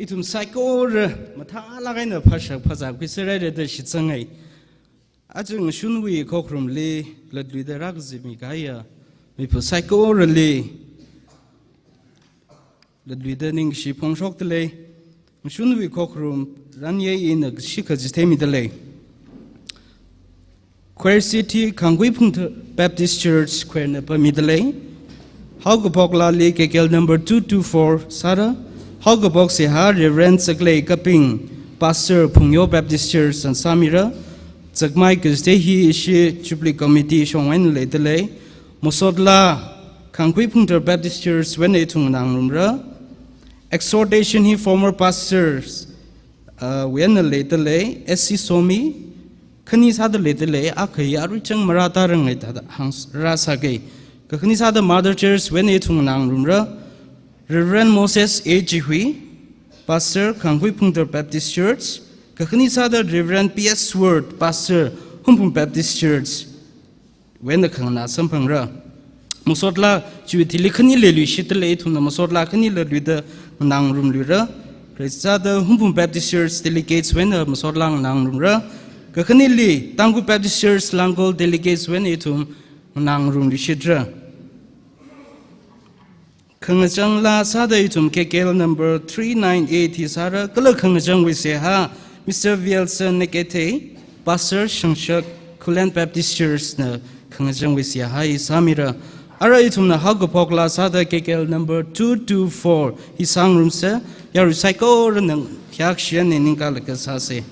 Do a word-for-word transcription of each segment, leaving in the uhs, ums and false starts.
Ithum saikora mathālāk eina phāshak phāzākhui sāra da shitsangai. Aja ngashunwui khokharumli latluida rākazip mikahaiya mipā saikorali latluida ningkashi phongshokdalei. Ngashunwui khokharum ranyei ina kashikha chitheimidalei. Choir C T Khangkhui Phungthar Baptist Church choir na pamidalei. Haokaphok laali K K L number two two four sāra. Haokaphok seihā Reverend Chaklei Kaping, Pastor Phungyo Baptist Church na sāmira. Chakmai kachithei hi ishi Jubilee Committee shongwui eina leidalei. Masot laa Khangkhui Phungthar Baptist Church wui eina ithum nganāngarumra. Exhortation hi former pastors, uh, wui eina leidalei, S C Somi, khani sāda leidalei, akha hi arui chang marātārangai da hāng rāsākei. Kakhani sāda Mother Church wui eina ithum nganāngarumra, Reverend Moses A Chihui, Pastor Khangkhui Phungthar Baptist Church, kakhani sāda Reverend P S Sword, Pastor Hungpung Baptist Church wui eina khanganā samphangra. Masot laa chiwui thili khani leiluishitdalei, ithumna masot laa khani latluida nganāngarumluira. Kharei sāda Hungpung Baptist Church delegates wui eina masot laa nganāngarumra. Kakhanili Tangkhul Baptist Church Langol delegates wui eina ithum nganāngarumluishitra. Khangachang laa sāda ithum K K L number three nine eight hi sāra, kala khangachangwui seihā Mister Wilson Nekethei, Pastor Shangshak Khullen Baptist Church na khangachangwui seihā hi sāmira. Ara ithumna haokaphok laa sāda K K L number two two four hi sāngarumsa, yarui saikorana khayākashiya ningkalaga sāsa.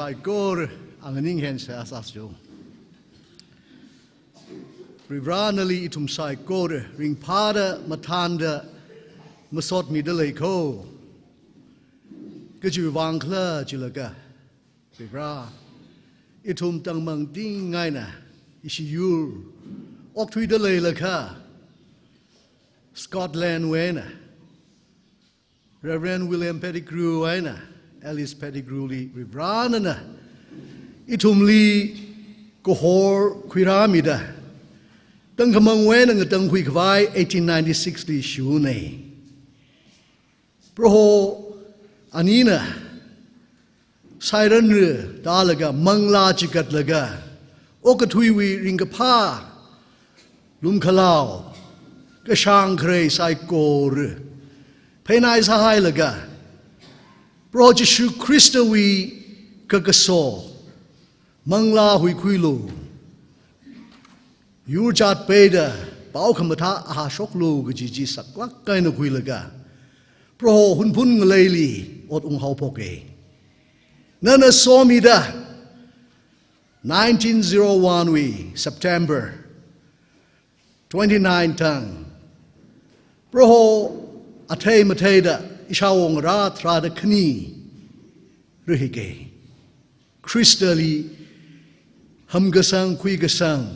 Saikora, ang ninghen seihā sāsa. Varivarā nali ithum saikora ringphāda mathānda masotmida lei kho. Kachiwui vang khala jilaga, Varivarā, ithum tangmangting eina ishi yur okthuida leilakha, Scotland wui eina Reverend William Pettigrew eina Alice Pettigrew li Varivarā nana ithumli kahor khuirāmida, tangkhamangwui eina ngatangkhui khavai eighteen ninety-six li shunei. Proho anina sairanra tālaga, manglā chigatlaga, okathuiwui ringkaphā lumkhalao, kashāng kharei saikora pheinai sāhailaga, Proho Jishu Khristawui kakaso manglā huikhuilu, yur jat peida pao khamathā ahāshoklu kaji chi saklāk eina khuilaga, Proho Hunphun ngaleili ot unghaophoka. Nana somida, nineteen zero one wui September twenty-nine thang, Proho athei matheida ishāwo ngarā tharāda khani rihika. Khristali hamkasang khuikasangwui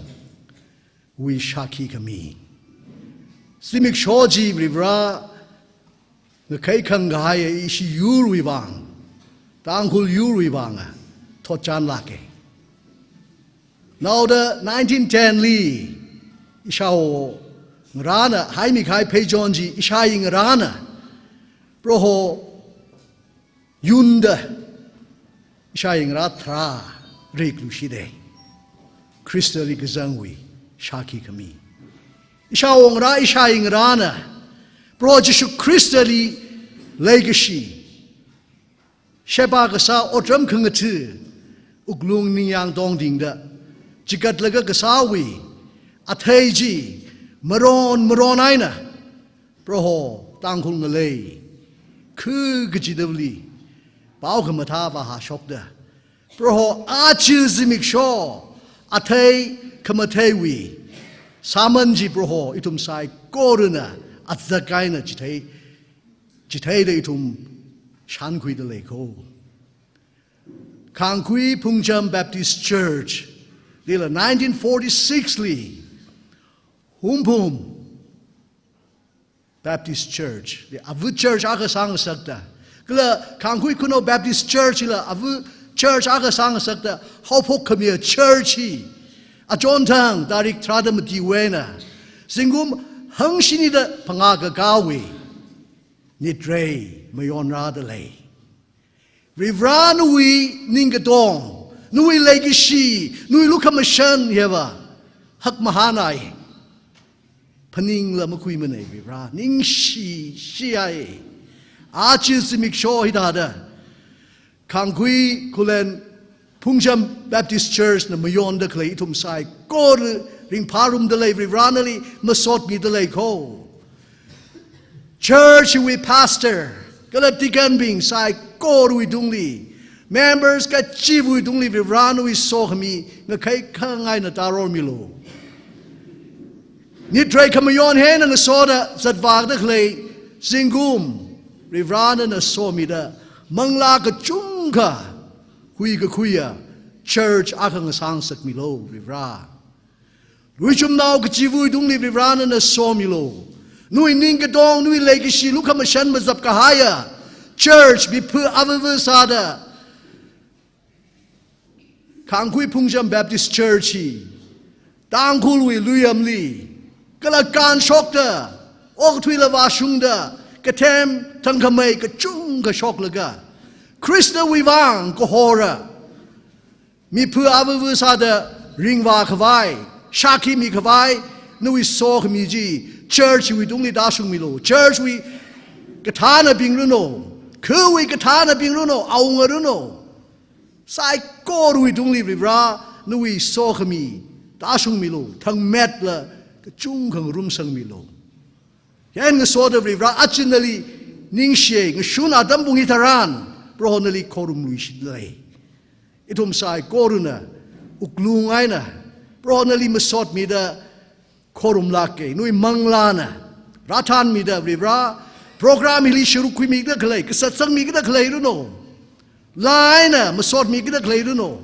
shākhi khami. Zimiksho chi Varivarā ngakhai khangahai ishi yurwui vang, Tangkhul yurwui vang a thotchanlāka. Naoda nineteen ten li ishāwo ngarāna haimi kahai pheichon chi ishāyi ngarāna Proho yunda ishāyi ngarā tharā rikluishida, Khristali kazangwui shākhi khami. Ishāwo ngarā, ishāyi ngarāna Proho Jishu Khristali leikashi, sheba kasā otram khangatha, wuklung ningyāng tongtingda chigatlaga kasāwui athei chi maron maron eina Proho Tangkhul ngalei khu kachidali pao khamathā vāhāshokda, Proho aja zimiksho athei khamatheiwui sāman chi Proho ithum saikorana azak eina chithei, chitheida ithum shānkhuida lei kho. Khangkhui Phungcham Baptist Church lila nineteen forty-six li Hunphun Baptist Church li ava church akha sāngasakta, kala Khangkhui Khunou Baptist Church lila ava church akha sāngasakta haophok khamiya church hi achonthang tarik tharāda matiwui eina zingkum hangshinida phangā kakāwui nitrei mayonrāda lei. Varivarā nawui ningkatong, nawui leikashi, nawui lukhamashan hiva hakmahānai. Phaningla makhuimanei Varivarā, ningshi shihai. Aja zimiksho hithāda Khangkhui Khullen Phungcham Baptist Church na mayonda khalei ithum saikora ringphārumda lei, Varivarā nali masotmida lei kho. Church wui pastor kala deacon bing saikorawui tungli, members kachivawui tungli Varivarā nawui sokhami ngakhai khangai eina tārormilu. Nitrei khamayon hi eina ngasoda zatvāda khalei zingkum Varivarā nana somida manglā kachungkha huikakhuiya church akha ngasāngasakmilu Varivarā. Luichumnao kachivawui tungli Varivarā nana somilu. Nawui ningkatong, nawui leikashi, lukhamashan mazap kahaiya church mipha avava sāda Khangkhui Phungcham Baptist Church hi Tangkhulwui luiyamli kala kānshokta, okathuila vāshungda, kathem thangkhamei kachungkha shoklaga, Khristawui vang kahora mipha avava sāda ringvā khavai, shākhi mikhavai, nawui sokhami chi church wui tungli tāshungmilu. Church wui kathānabing runo, khawui kathānabing runo, awunga runo, saikorawui tungli Varivarā nawui sokhami tāshungmilu, thangmetla kachungkha ngarumsangmilu. Hi eina ngasoda Varivarā aja nali ningshi, ngashun atam pung hitharan Proho nali khorumluishit lei. Ithum saikorana wuklung eina Proho nali masotmida khorumlāka. Nawui manglāna rāthanmida Varivara, program hili sharuk khuimida khalei, kasatsangmida khalei runo, laa eina masotmida khalei runo,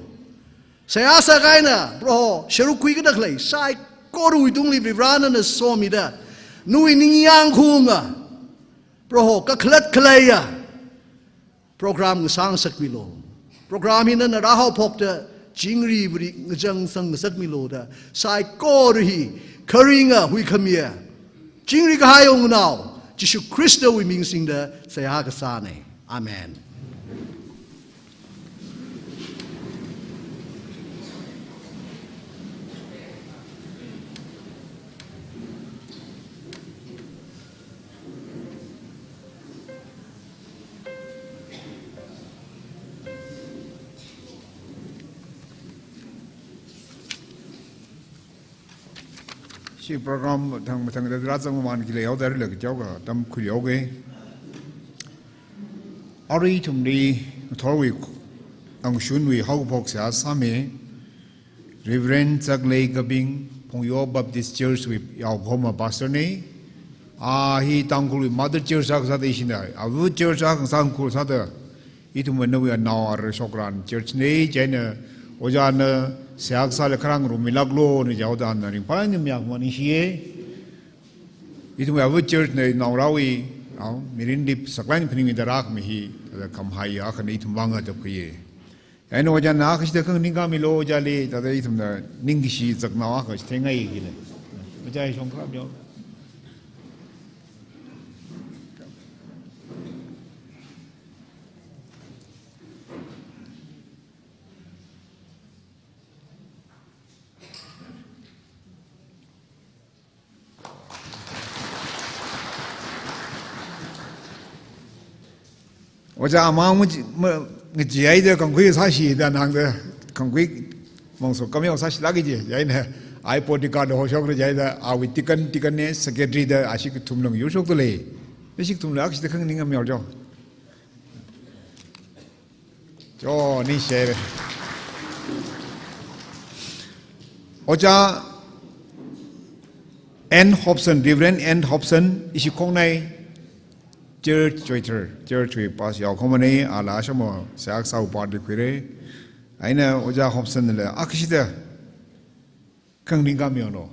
seihā sākahai eina Proho sharuk khuida khalei saikorawui tungli Varivara nana somida, nawui ningyāng khaunga Proho kakhalat khaleiya program ngasā ngasakmilu. Program hi nana rāhaophokta chingri vāri ngachangsang ngasakmilu da, saikora hi kharinga huikhamiya, chingri kahai Awunga Nao Jishu Khristawui ming singda seihā kasāna. Amen. Ishi program mathang mathangda rāzang maman khalei yaoda rilak jaoka, tamkhuihaoka. Arui ithumli ngathorwui angashunwui haokaphok seihā sāmi, Reverend Zaklei Gabing, Phungyo Baptist Church wui yaokhoma pastor na. A hi Tangkhulwui mother church akha sāda ishina, ava church akha Tangkhul sāda, ithum nawui anao ara shokran church na, chieina ojāna seihā sālaga kharā ngarumilāklu na jaoda ana ringphālāk eina mayākmana, ningshiya. Ithum ava church na naongarāwui, nao, mirinli saklāk eina phaningmida rākhami hi, thāda khamahai akhana, ithum vang adap khuiya. Chieina ojāna kashida khanganing kamilu ojāli, thāda ithumna ningkashi zaknao akha chitheingai kile. Ojā shongkha myo. Ojā amang mu, mu, ngacheehaida kangkhui sāshida nangda kangkhui mangso kameo sāshilāka ji, chieina ai bodyguard hoshokra chieina awui deacon, deacon na secretary da ashi kathum lang yushokda lei. Ashi kathumla kashida khanganing kamilu jo. Jo, ningshiya. Ojā N Hobson, Reverend N Hobson, ishi Khongnai Church Choiter, Church wui pastor yaokhomana, ala ashamo seihā sāhaoda khuira. Chieina Ojā Hobson la kashida khanganing kamilu.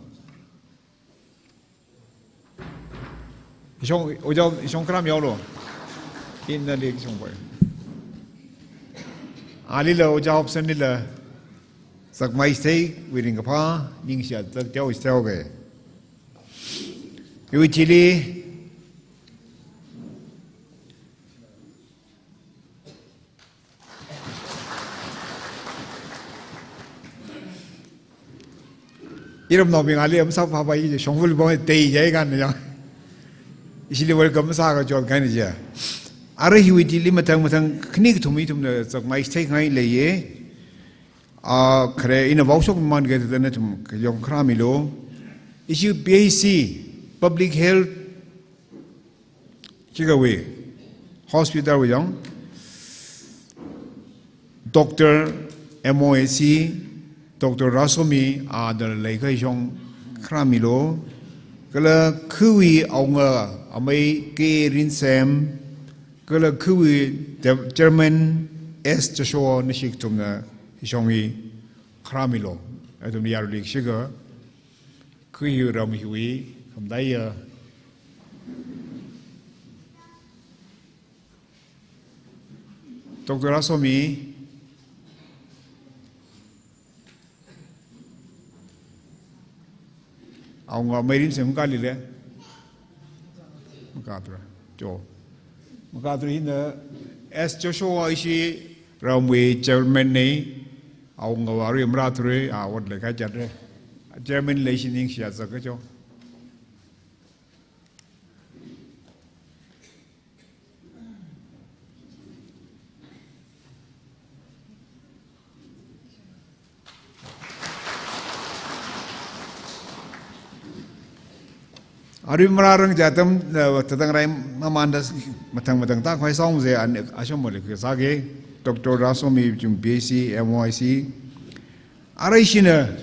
Ishong, Ojā, ishong kharā milu. Ina li ishong pai. Alila Ojā Hobson lila zakmai chitheiwui ringkaphā, ningshiya zak teo chitheihaoka. Iwui thili iramnaobing ali amsa phapai ji, shongfali bong tei jai kan ja. Ishili welcome sākachot kan ja. Ara hiwui thili mathang mathang khani kathum ithumna zakmai chitheingai leiya. A, khare ina vaoshok maman kathāda nathum kayong kharā milu. Ishi P H C, Public Health, chikawui hospital wui yong, Doctor M O A C, Doctor Rasomi, a, da leikha ishong kharā milu. Kala khawui awunga amei K Rinsem, kala khawui de-, chairman S Joshua, nashi kathumna ishong hi kharā milu. Athum yaruili shikha, kha hiwui ram hiwui khamataiya Doctor Rasomi, awunga amei Rinsem kali le. Makatra. Jo. Makatra hina S Joshua ishi ramwui chairman na, awunga wari mra thure, a, ot leikha chatra. Chairman la ishi ningshiya zaka jo. Arui mararang jatam, eh, tatang rai mamanda mathang mathang ta khoi song je an ashom mole ke sage. Doctor Rasomi chum B A C, M O I C. Arui ishina,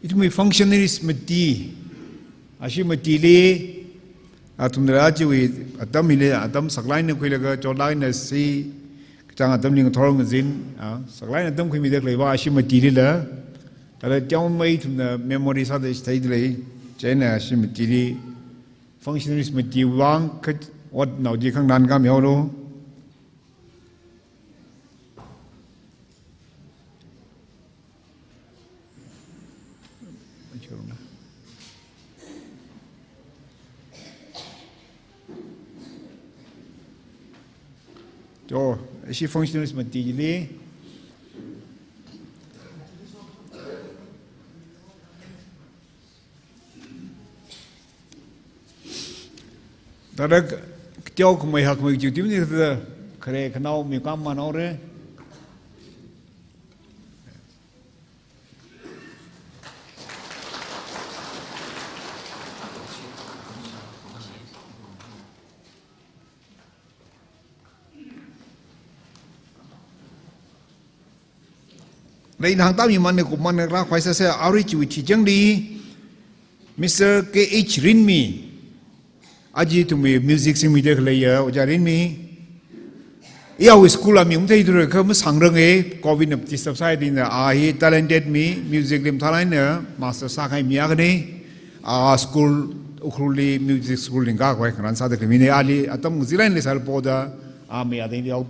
ithumwui functionaries mati, ashi matili, athumna achiwui atam hili, atam saklak eina khuilaga chotlak eina si, kachāng atamli ngathor ngazin, a, saklak eina atam khuimida khaleiva ashi matilila, thāda teomeimei ithumna memory sāda chitheida lei, chieina ashi matili, functionaries mati vang kha, otnao chi khangnan khami haolu. To, ashi functionaries mati chili. Thāda teokhamei hakmei chi teomeimei thāda khare khanao mi kam manao re. Lei nang tami man ne kuman ne ra khwai sāsa arui chiwui chichangli Mister K H Rinmi. Aja ithumwui music singmida khaleiya, Ojā Rinmi. Iwui school a mi matheithura kha masangranga, covid na disturb sāhaida, a hi talented mi, music li mathālāk eina master sākahai mi akhana. A school, Ukhrulli music school li ngakhavai kharan sāda khalei mina, ali atam ngazilāk eina sālaga poda, a mi āda yao,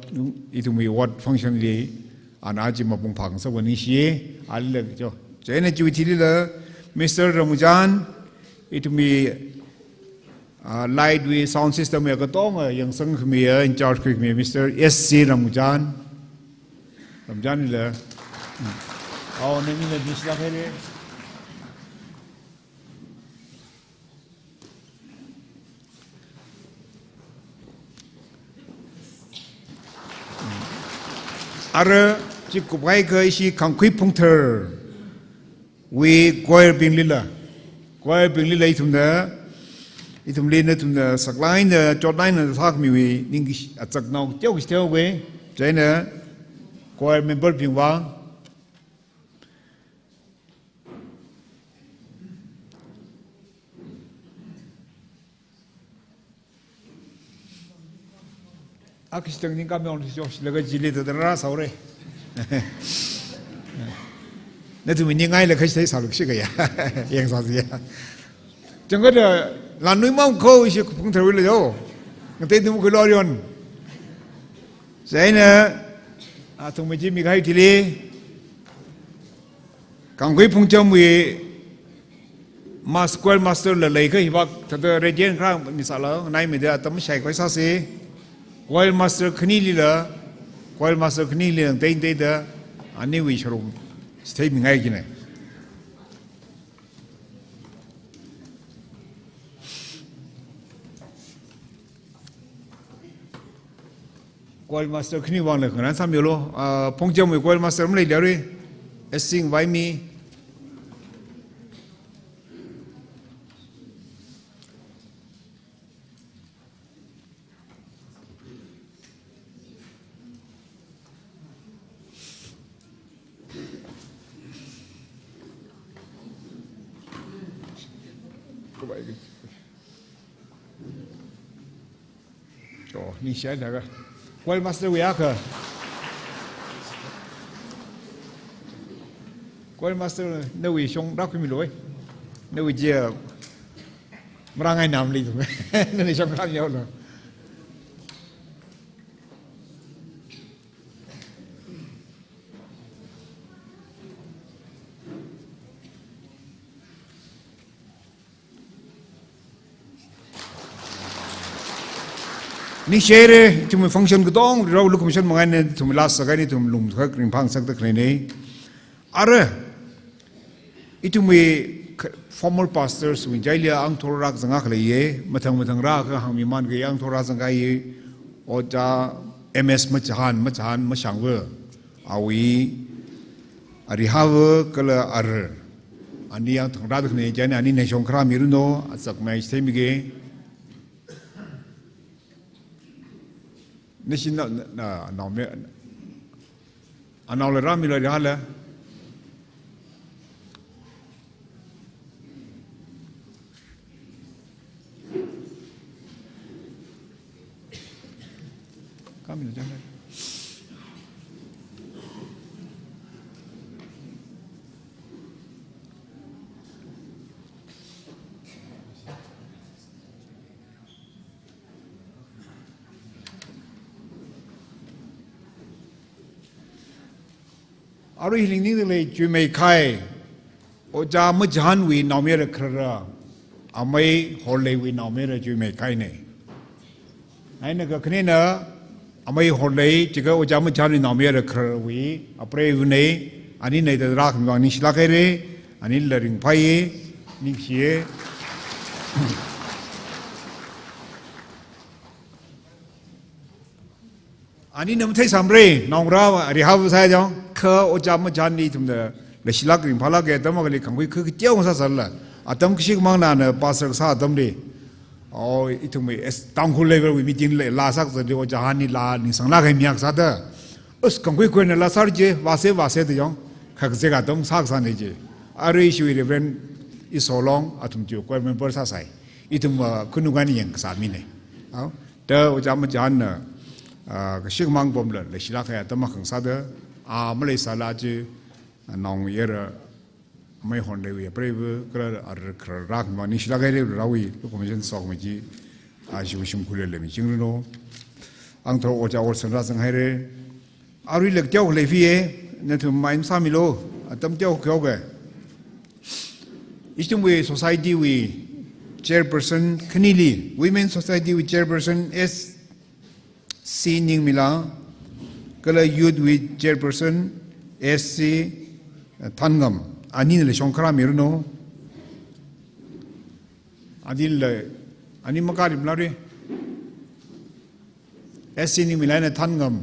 ithumwui award function li, ana chi mapung phāngasak vāningshi, alila cho. Chieina chiwui thilila, Mister Ramujān, ithumwui, ah, light wui sound system ya katonga yangsang khamiya, in charge khami Mister S C Ramujān. Ramujān la. Ao, nani na dish la khere. Ara chi kupkahai kha ishi Kangkhui Phungthar wui choir bing lila. Choir bing lila ithumna, ithumli nathumna saklak eina, chotlak eina sākhamiwui ningkashi, achaknao teo kashi teo kwe, chieina choir member bing vang. Akha shitang ningkam yong shi, laga chili thāda rāsāhaora. Nathumwui ningai la khashi thei sālu shi kaya. Yangsāsi ya. Changkada lan nui mam kho ishi Phungthar wuila yo. Ngatei tum khuilo yon. Chieina, athumwui chi mikahai thili. Kangkhui Phungchamwui mas-, choir master la leikha hivak thāda radiant kharā mi sāla, nai mida atam shai khuisāsi. Choir master khanili la, choir master khanili la, tei tei da, aniwui sharuk, stay mingai kina. Choir master khani vang la kharan sāmilu, ah, Phungchamwui choir master maleila re, S C Vaimi. Oh, ningshi haida kha. Choir master wui akha. Choir master, nawui shong rākhuimilu. Nawui je, marangai namli tu. Nawui shong rāmilu. Ningshi haira, ithumwui function katong, rao lukhamashan mangai ne, ithum last sakai ne, ithum lungkhak ringphāngasakda khaleina. Ara, ithumwui k-, former pastors wui ngachaili angthor rākazang akha leiya, mathang mathang rākha hāngmiman kha angthor rāzangkahai, Ojā M S Machahan, Machahan Mashangva, awui, Arihava kala Ar, ani yangthang rāda khaleina, chieina ani naishong kharā miruno, achak mai chitheimige. Nashi na, na, na, naomi, anaola rāmilo rāla. Kamina jang. Arui hi Lingting dali chuimei kahai, Ojā Majanwui naomayara kharara, Amei Horleiwui naomayara chuimei kahaina. Eina kakhanena, Amei Horlei, chika Ojā Majanwui naomayara khararwui, apreivana, anina da rākhami vang ningshilāk haira, anila ringphāya, ningshiya. Anina matheisāmara, naongarā rihao sāya jong, kha Ojā Majanli ithumna leishilāk ringphālāka, atam akhali khangkhui kha kateokha sāsālala. Atam kashikmang nana pastor kasā atamli. Oh, ithumwui, es, Tangkhul level wui meeting la, laa sākazatli Ojā Hanli laa ningsanglāk kahai mi akha sāda. Us khangkhui khuina laa sāra chi, vāsa, vāsa da jong, kha kazek atam sākasāna chi. Arui ishiwui Reverend Isolong, athum chi choir member sāsai. Ithum, ah, khanukana yangkasā mina. Au. Da Ojā Majanna, ah, kashikmang pamla, leishilāk kahai atam akha sāda, ah, maleisālala chi, ah, naomayara, Amei Horleiwui apreiva, kala ara kharara, ningshilāk haira, Varewui commission sokhami chi, ah, ishiwui shimkhurli leimichingranu. Angthor Ojā Olson rāzang haira. Aruila kateokha leifiya, nathum mai masāmilo, atam teokha khuihaoga. Ithumwui society wui chairperson khanili, Women Society wui chairperson S C Ningmila, kala youth wui chairperson S C Thanngam, anina leishong kharā miranu. Anila, ani makharim lari. S C Ningmila eina Thanngam.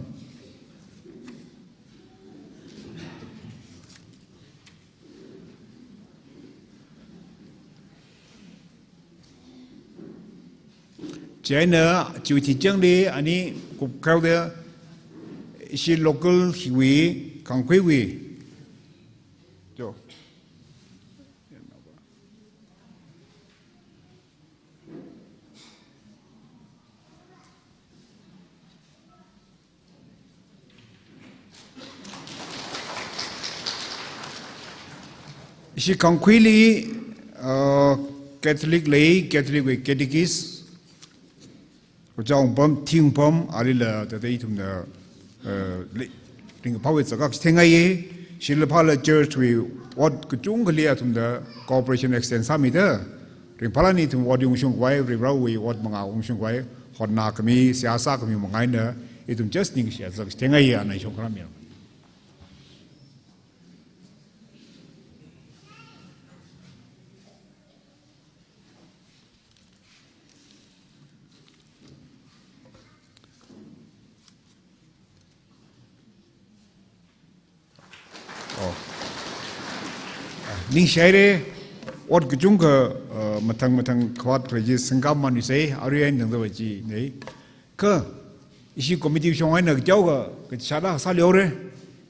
Chieina chiwui thichanli ani kupkhaoda ishi local hiwui, khangkhuiwui. Jo. Ishi khangkhuili, uh, Catholic lei, Catholic wui catechist, Ojā Wungpam, Thingpam, arila, tata ithumna, uh, le, ringkaphāwui chākak chithengaiya, shilaphala church wui ot kachungkhali athumna cooperation extend sāmida, ringphālākni ithum ot ungshungkhavai, Varewui ot mangā ungshungkhavai, hotnākhami, seihā sākhami mangā eina, ithum just ningshiya chākak chithengaiya, ana shongkharā mi. Oh. Ah, ningshi haira, ot kachungkha, uh, mathang mathang khavāt khalei chi singkam manusei, arui eina tangda vāchina. Kha, ishi committee shong eina kateokha, kachāda sāli haora.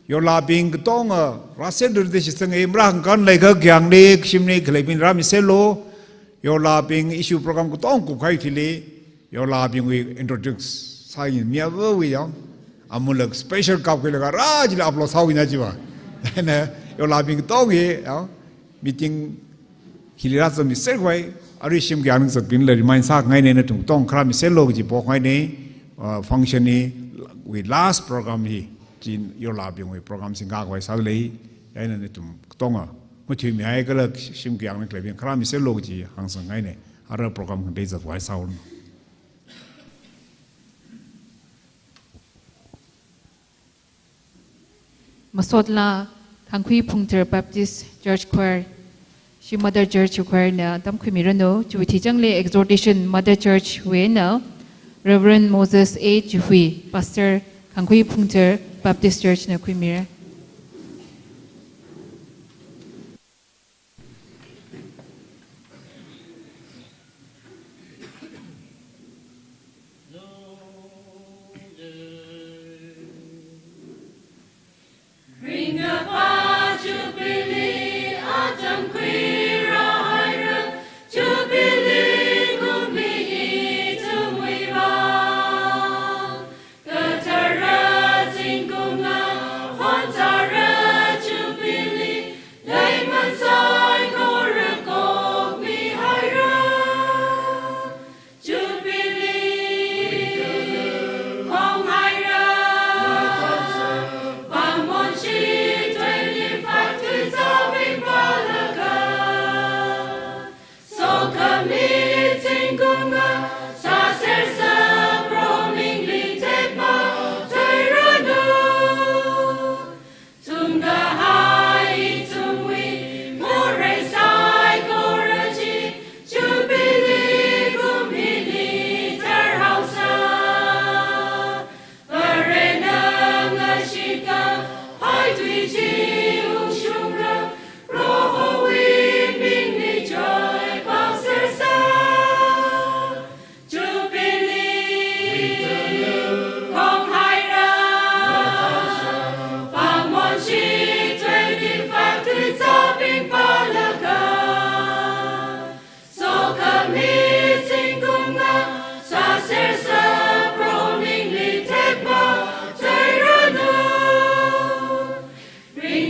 Yorlābing katonga, rāserda shitsanga, marākhangkhan leikha kayāngli, kashimli, khaleibing rāmiserlu. Yorlābing ishi program katonga kupkahai thili, yorlābingwui introduce sāya, miya vawui yang, amulak special kapkhuilaga rā chili upload sāhaowa ina chiva. Eina, yorlābing katonga, yang, meeting hili rāzangmiserkhavai, arui shim kayāng zatbingla remind sāngaina, nathum katonga kharā miserlu kaji pokngaina, uh, function hi, wui last program hi, chi yorlābingwui program singkakhavai sālei, eina nathum katonga, mathuimihai kala shim kayāng khaleibing kharā miserlu kaji hāngsangngaina, ara program khangatei zatvai sāhaolu. Masotla Khangkhui Phungthar Baptist Church Choir, ishi Mother Church Choir na tamkhuimiranu, chiwui thichanli exhortation Mother Church wui eina Reverend Moses A Chihui, Pastor Khangkhui Phungthar Baptist Church na khuimira.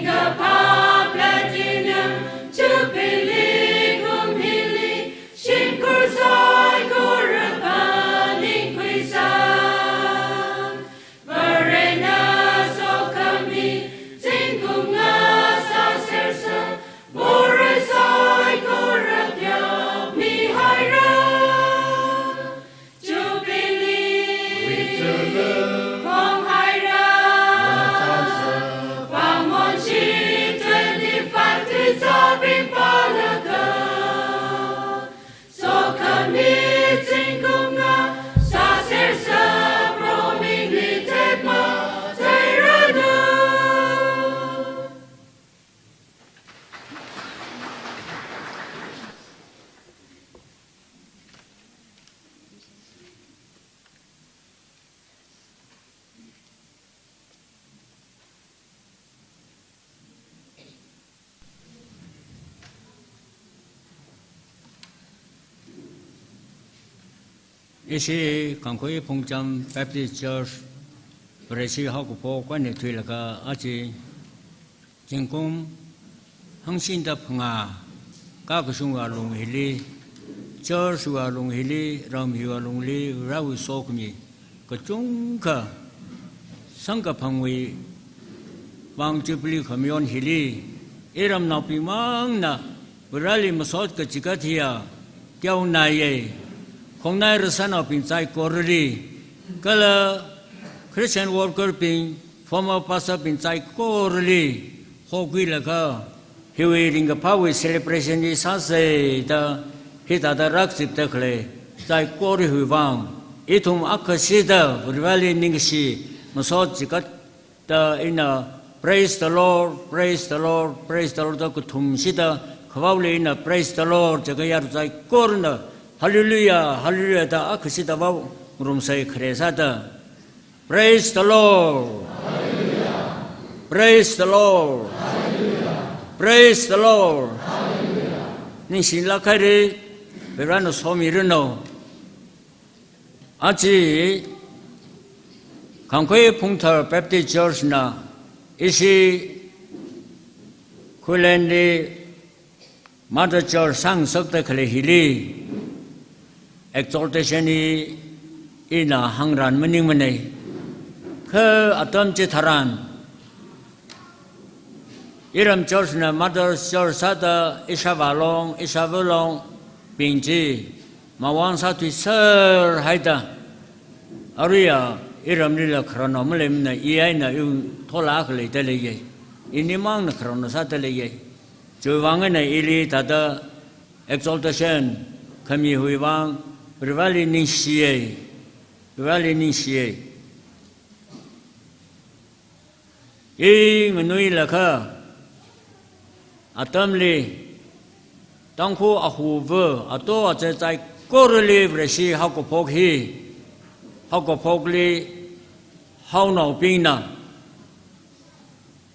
Kapha Platinum Jubilee kum hili, shimkhur saikora phaningkhuisa. Varena sokhami zingkum ngasāsersa, morei saikora pheomihaira. Jubilee phonghaira. Pāngmonshi twenty-five tuizābing pālaga, sokhami zingkum ngasāsersa, Proho mingli tekmatei ranu. Ishi Kangkhui Phungcham Baptist Church, Vareshi haokaphok eina thuilaga aja zingkum hangshida phangā kakashungwui alung hili, church wui alung hili, ram hiwui alungli, Varewui sokhami kachungkha samkaphangwui vang Jubilee khamayon hili, iramnaobing mangna Vareli masot kachigat hiya teonaiya, khongnai rasanaobing saikorali, kala Christian worker bing, former pastor bing saikorali hokhuilaga, hiwui ringkaphāwui celebration hi sāsa da, hithāda rakzipda khalei saikora hiwui vang, ithum akhashida Vareli ningshi masot chigatda ina, "Praise the Lord, praise the Lord, praise the Lord" da kathumshida, khavāli ina "Praise the Lord" jiakha yarui saikorana "Hallelujah, hallelujah" da akhashida vao ngarumsa khare sāda. Praise the Lord. Praise the Lord. Praise the Lord. Ningshilākhaira, Varena somiranu. Aja Kangkhui Phungthar Baptist Church na ishi Khullenli Mother Church sāngasakda khalei hili, exaltation hi ina hāngran maningmana. Kha atam chitharan, iram church na Mother Church sāda ishāvā long, ishāva longbing chi mavāng sāthuiserhaida, aruiya iramlila khararnao maleimana, i eina iwui tholā akha leida leiya, ini mangna khararnao sāda leiya. Chiwui vang eina ili thāda exaltation khami hiwui vang Vareli ningshiya, Vareli ningshiya. I nganuilakha atamli Tangkhul ahuva ato achei saikorali Vareshi haokaphok hi, haokaphokli haonaobingna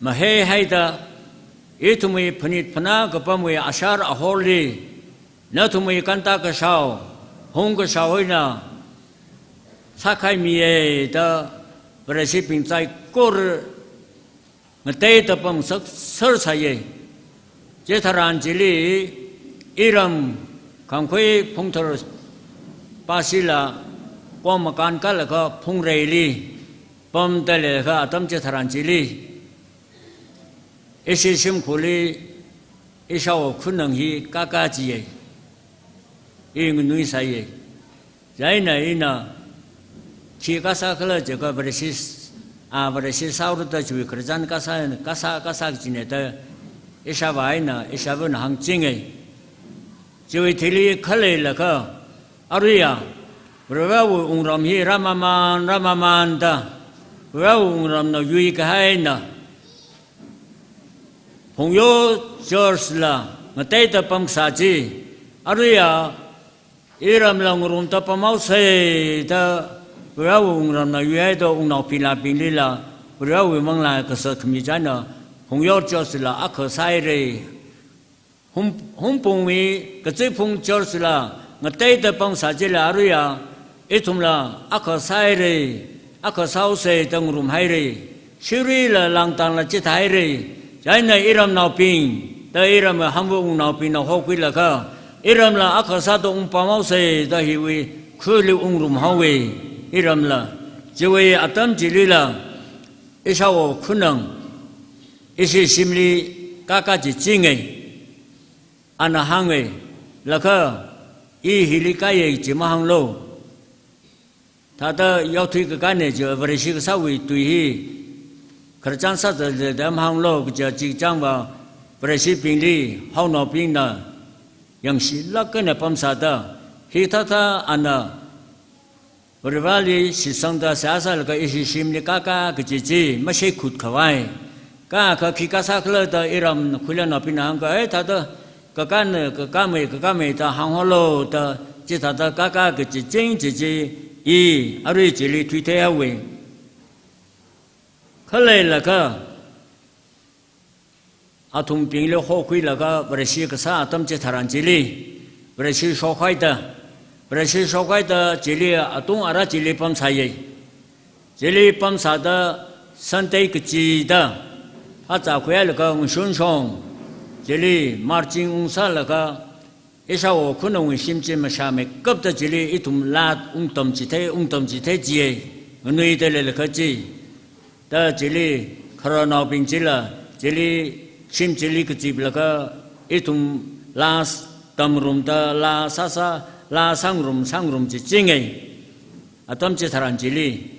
mahaihaida, ithumwui phanit phanā kapamwui ashar ahorli nathumwui kanta kashao, hung kashao eina sākhaimiya da Vareshibing saikora ngateida pamngasak sersāya. Chitharan chili iram Kangkhui Phungthar pāshila Kommakan kala kha Phungreili pamda leiakha atam chitharan chili, ishi shimkhurli ishāwo khanang hi kaka jiya, i nganuisāya. Chieina ina khi kasā khala jiakha Vareshi, a, Vareshi sāhaora da chiwui khararchan kasā, kasā, kasā kajina da ishāvā eina ishāvana hāngchinga. Chiwui thili khaleilakha, aruiya Varewui wungram hi rāmaman, rāmamanda, Varewui wungramna yuikahaina Phungyo Church la ngateida pamkasā chi, aruiya iramla ngarumda pamhaosa da Varewui wungramna yuihaida wungnaobing lābinglila Varewui manglā kasā khami china Phungyo Church la akha sāhaira. Hung, Hungpungwui Kachiphung Church la ngateida pamkasā chila aruiya ithumla akha sāhaira, akha sāhaosa da ngarumhaira. Shiruila langtangla chithāhaira. Chieina iramnaobing, da iram hangva wungnaobingna hokhuilaga, iramla akha sāda ungpamhaosa da hiwui khuli ungrumhaowa, iramla. Chiwui atam chilila, ishāwo Khunnang, ishi shimli kaka chi chinga, ana hānga, laga, i hili kāya chi mahānglu. Thāda yaothui kakāna chi Vareshi kasāwui tui hi, khararchan sāzatda mahānglu kaja chi changva, Vareshibingli haonaobingna yangshilāk eina pamsāda, hithāda ana Varivarali shitsangda seihā sālaga ishi shimli kaka kaji chi mashaikhut khavai. Kha kha khi kasā khala da iram khuilainaobingna hāngkahai thāda kakāna, kakāmei, kakāmei da hānghaolu da, chithāda kaka kachiching chi chi, i arui chili thuitheihaowa. Khaleilaga, athumbingli hokhuilaga Vareshi kasā atam chitharan chili, Vareshi shokhaida, Vareshi shokhaida chili atung ara chili pamsāya. Chili pamsāda Sunday kachida, hāzā khuihailaga ngashun shong, chili marching ungsālaga, ishāwo Khunnangwui shim chi mashāmeikapta chili ithum laa ungtam chithei, ungtam chithei jiya, nganuida leilakha chi. Da chili khararnaobing chila, chili shim chili kaziplaga, ithum laa tamngarumda, laa sāsā, laa sāngarum, sāngarum chi chinga. Atam chitharan chili.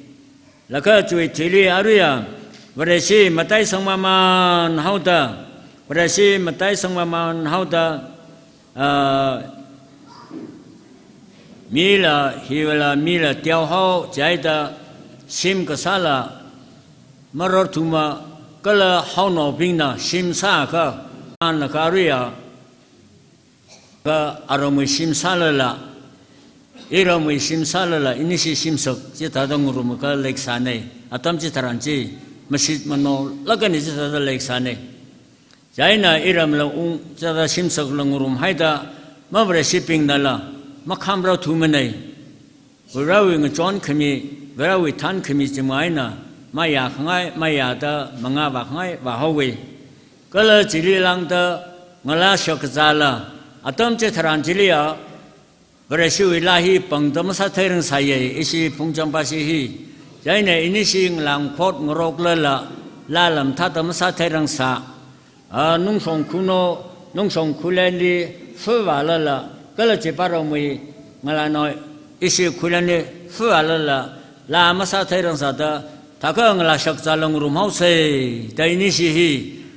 Laga chiwui thili aruiya, Vareshi mataisangmaman haoda, Vareshi mataisangmaman haoda, ah, mila, hiwuila mila teohao, chieina shim kasāla mararthuma kala haonaobingna shim sākha, ana kha aruiya, kha aramwui shim sālala, iramwui shim sālala, inishi shimsak, chithāda ngarumkha leisāna, atam chitharan chi, mashit manolāk eina chithāda leisāna. Chieina iramla ung, chithāda shimsakla ngarumhaida, mavareshibingnala, makhamrarthumana. Varewui ngachonkhami, Varewui thankhami chimang eina, mayākhangai, mayāda mangā vākhangai vāhaowa. Kala chili lāngda ngalā shakkazāla, atam chitharan chiliya, Vareshiwui laa hi pangda masātheirangsāya, ishi Phungcham pashi hi. Chieina inishi ngalāngkhot ngaroklala, laa lamthāda masātheirangsā. A, nungshong khuno, nungshong khulenli, fuvālala, kala chiparamwui, ngalānao, ishi khulenli, fuvālala, laa masātheirangsāda, thākha ngalā shakkazāla ngarumhaosa, da inishi hi,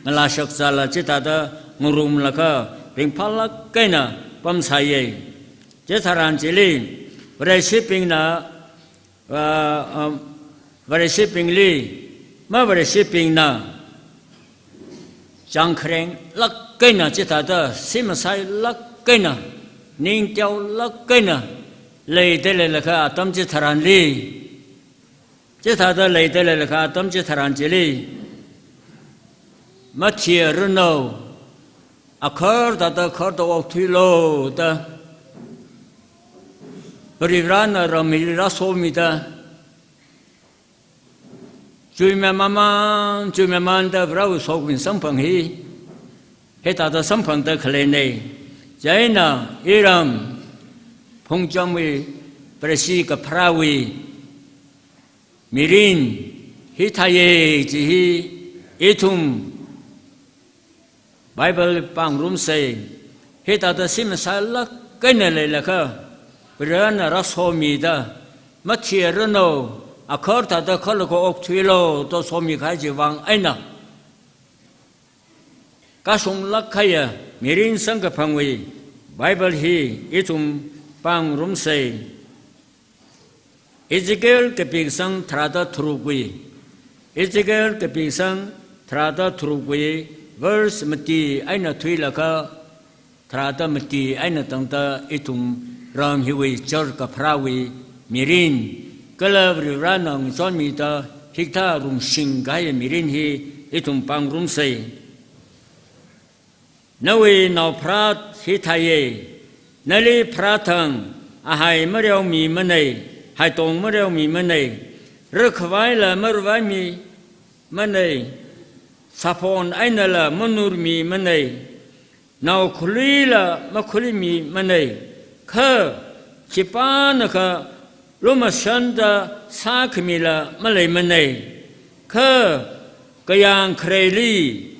ngalā shakkazāla chithāda ngarumlaga, ringphālāk eina pamsāya. Chitharan chili, Vareshibingna, ah, um, Vareshibingli, mavareshibingna, changkharenglāk eina chithāda, shim masāilāk eina, ningteolāk eina, leida leilakha atam chitharanli, chithāda leida leilakha atam chitharan chili, mathiranu, akharda da kharda okthuilu da, Varivarana ram hili rāsomida, chuimeimamān, chuimeimamānda Varewui sokhami samphang hi, hithāda samphangda khaleina. Chieina iram Phungchamwui Vareshi kapharāwui mirin hithāya chi hi ithum Bible pāngarumsa, hithāda shim masāilāk eina leilakha, Varena rāsomida, mathiranu, akharda da kharlaga okthuilu da somikahai chiwui vang eina, kashunglāk kahaiya mirin samkaphangwui Bible hi ithum pāngarumsa. Ezekiel kapi kasang tharāda tharukwui, Ezekiel kapi kasang tharāda tharukwui verse mati eina thuilaga tharāda mati eina tangda ithum ram hiwui church kapharāwui mirin, kala Varivarana ngachonmida hikathā rumshing kahai mirin hi ithum pāngarumsa. Nawui naopharā hithāya, nali pharāthang, ahai mareomimana, haitong mareomimana, rarkhavaila maruivaimimana, sāphon einala manurmimanei, nao khaluila makhaluimimanei, kha khipānakha lumashanda sākhamila maleimanei, kha kayāng khareili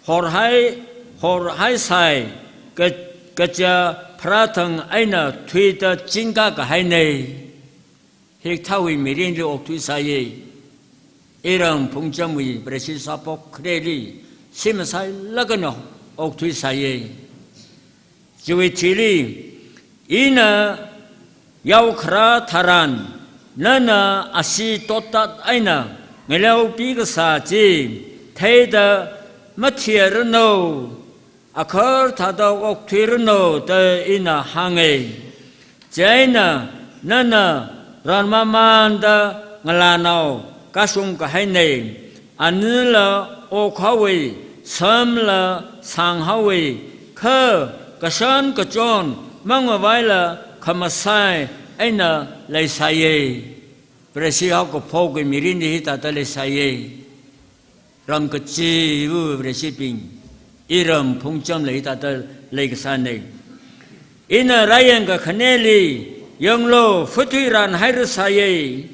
horhai, horhaisai ka-, kaja pharāthang eina thuida chingka kahainei. Hikathāwui mirinli okthuisāye. Iram phungchamwui Vareshi sāphok khareli, shim masailaga na okthuisāye. Chiwui thili, ina yaokharā tharan, nana ashee tottat eina ngaleopi kasā chi theida mathiranu, akhar thāda okthuiranu da ina hānge. Chieina nana ranmamanda ngalānao kashung kahainei, anila okhaowe, samla sānghaowe, kha kashan kachon mangmavaila khamasai eina leisāye. Vareshi haokaphokki mirinli hithāda leisāye. Ram kachiva̱ Vareshibing, iram phungchamla hithāda leikasānei. Ina rāyangkakhaneli, yanglu, phathui ranhairasāye.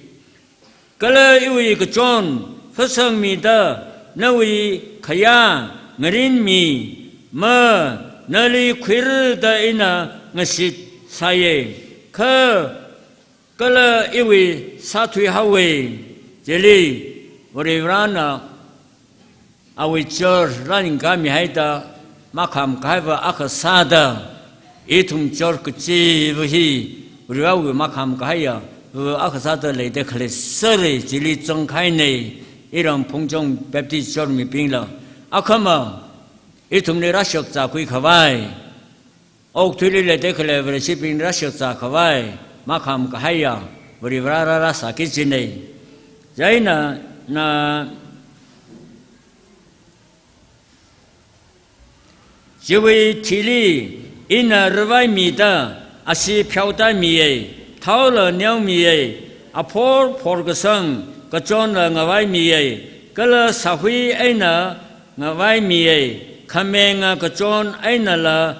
Kala iwui kachon phasangmida nawui khayā ngarinmi, ma nali khuirada ina ngashitsāye. Kha kala iwui sāthuihaowe. Chili Varivarana awui church rāningkami haida makham kahaiva akha sāda, ithum church kachiva̱ hi Varivarawui makham kahaiya va̱ akha sāda leida khalei sāre, chili zangkahainei, iram phungcham Baptist Church mibingla. Akhama ithumli rāshakzākhui khavai, okthuili leida khalei Vareshibing rāshakzā khavai makham kahaiya Varivara rāsāki jinei. Chieina, na, chiwui thili ina ravaimida ashee pheoda miye, thaola neomiye, aphor phorkasang kachonla ngavaimiye, kala sāhui eina ngavaimiye, khamenga kachon einala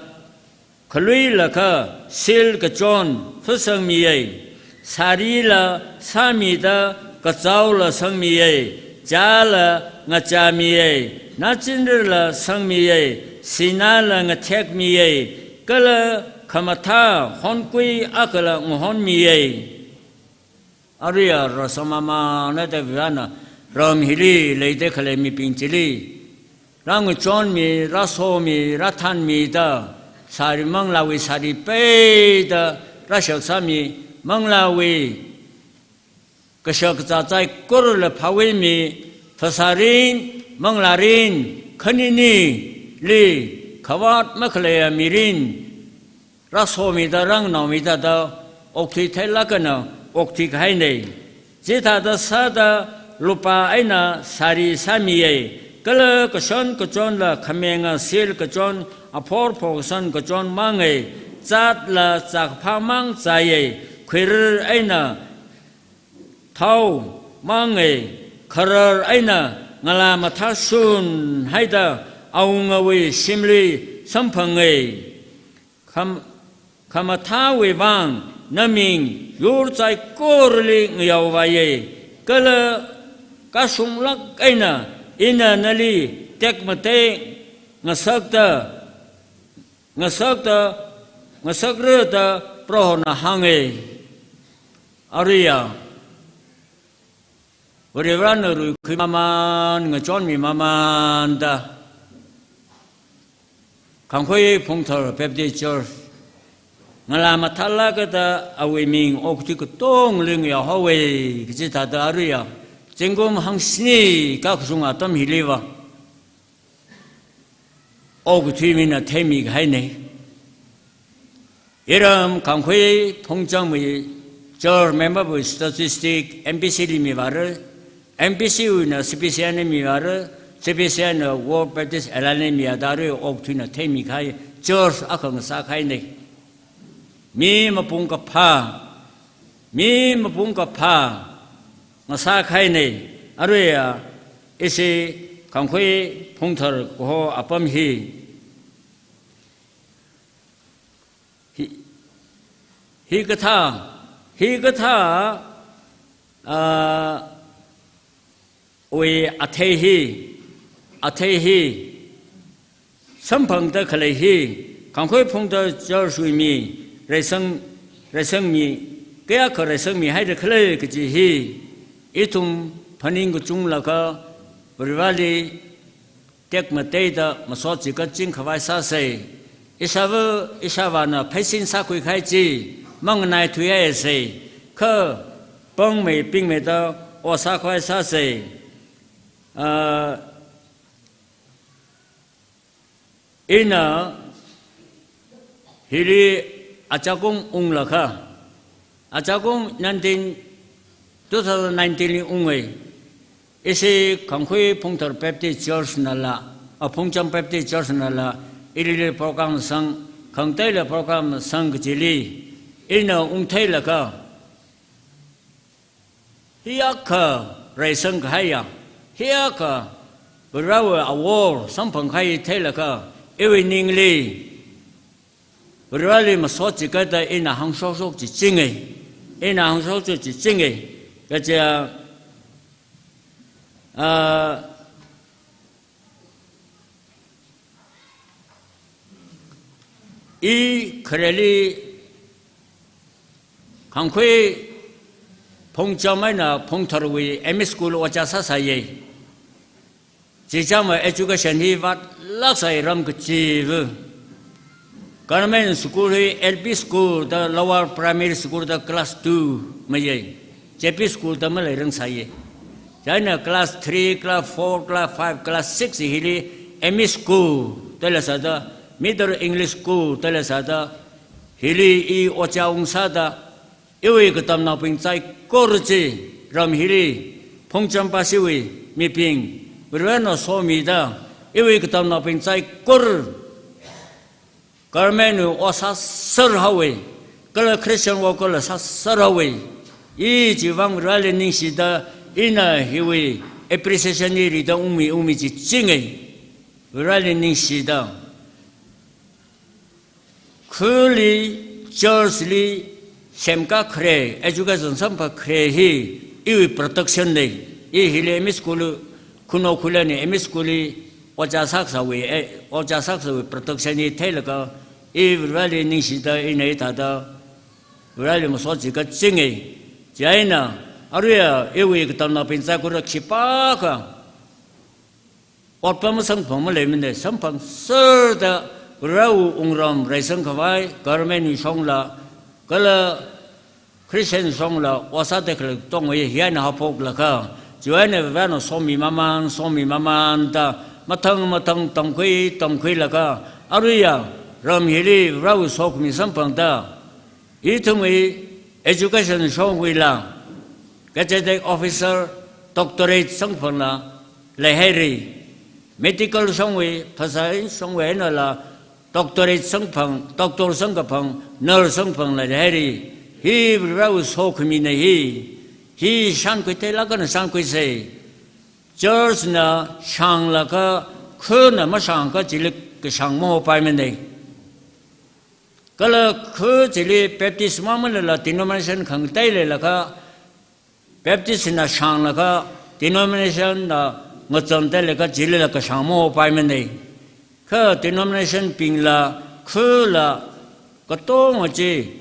khaluilakha silk kachon phasangmiye, sarila sāmida kachaola sangmiye, chāla ngachāmiye, nachinrila sangmiye, sināla ngathekmiye, kala khamathā honkui akhala ngahonmiye. Aruiya rāsāmamana da Varivarana ram hili leida khalei mibing chili rāngachonmi, rāsomi, rāthanmida, sari manglāwui sari peida rāshaksāmi, manglāwui kashakazā saikorala phāwuimi, phasārin, manglārin, khaninili khavāt makhaleiya mirin rāsomida, rānganaomida da okthui theilaga na okthui kahainei. Chithāda sāda lupā eina sari sāmiye, kala kashan kachonla khamenga silk kachon, aphor phorkasang kachon mange, zatla zākaphā mang zāye, khuirar eina thao mange, kharar eina ngalā mathā shun haida awungawui shimli samphange. Kham-, khamathāwui vang naming yur saikorali ngayaovāye, kala kashunglāk eina ina nali tekmatek ngasakta, ngasakta, ngasakrada Prohona hānge. Aruiya Varivarana ruikhuimaman, ngachonmimamanda, Kangkhui Phungthar Baptist Church ngalā mathālākda awui ming okathui katongali ngayao haowe. Kachithāda aruiya zingkum hangshini kakashung atam hiliva okathui mina theimi kahainei. Iram Kangkhui Phungchangwui church member wui statistic M B C li mivāra, M B C wuina C B C N li mivāra, C B C N na World Baptist Alliance li mivāda arui okathuina theimi kahai church akha ngasā kahainei. Mi mapung kaphā, mi mapung kaphā ngasā kahainei. Aruiya ishi Kangkhui Phungthar kaho apam hi, hi, hikathā, hikathā, ah, wui athei hi, athei hi, samphangda khalei hi, Kangkhui Phungthar Church wui mi, reisang, reisangmi, kayākha reisangmihaida khalei kaji hi, ithum phaning kachunglaga, Varivarāli tekmateida masot chigatching khavai sāsei. Ishāva, ishāvāna pheisin sākhui kahai chi, manganai thuihaisei. Kha pāngmei pingmeida ot sākhavai sāsei. Ah, ina hili achākung unglaga, achākung nineteen, two thousand nineteen li ungai. Ishi Kangkhui Phungthar Baptist Church nala, a, Phungcham Baptist Church nala, ilila program sang, khangateila program sang kajili, ina ungtheilaga, hiyākha reisang kahaiya, hiyākha Varivarāwui awor samphang kahai theilaga, iwui ningli Varivarāli masot chigata ina hāngshokshok chichingai, ina hāngshokshok chichingai. Kaja, ah, I khareli Kangkhui Phungcham eina Phungtharwui M E school ojā sāsāya. Chichāma education hi vātlāksai ram kachiva̱. Government school hi L P school da lower primary school da class two mayai. J P school da maleirangsāya. Chieina class three, class four, class five, class six hili M E school da leisāda, Middle English School da leisāda, hili I ojā ungsāda, iwui katamnaobing saikora chi ram hili Phungcham Pashiwui mibing, Varivarāna somida, iwui katamnaobing saikora government wui ot sāserhaowa, kala Christian worker la sāserhaowa. I chiwui vang Varivarāli ningshida, ina hiwui appreciation hi rida ungmi ungmi chichingai. Varivarāli ningshida, khuli, church li, semkā khare, education samphang khare hi, iwui protection na. I hili M E school, Khunou Khullen M E school li ojā sākasāwui, eh, ojā sākasāwui protection hi theilaga, I Varivarāli ningshida, ina hithāda Varivarāli masot chigachinga. Chieina, aruiya iwui katamnaobing saikora khipākha otpam masamphang maleimana, samphangserda Varivarāwui wungram reisang khavai, government wui shongla, kala Christian shongla, ot sāda khalei katonga hi eina haophoklaga, chiwui eina Varivarāna somi mamān, somi mamānda, mathang mathang tamkhui, tamkhuilaga, aruiya ram hili Varivarāwui sokhami samphangda, ithumwui education shongwuila, gazetted officer, doctorate samphangla leihaira. Medical shongwui, phasā shongwui einala, doctorate samphang, doctor samkaphang, nurse samphangla leihaira. Hi Varivarāwui sokhamina hi, hi shānkhui theilāk eina shānkhuisa. Church na shānglaga, khuna mashāngakha chili kashāng mahopaimana. Kala khu chili Baptist mamalala denomination khangatei leilakha, Baptist na shānglaga, denomination na ngachon theilaga chilila kashāng mahopaimana. Kha denomination bingla, khula, katonga chi,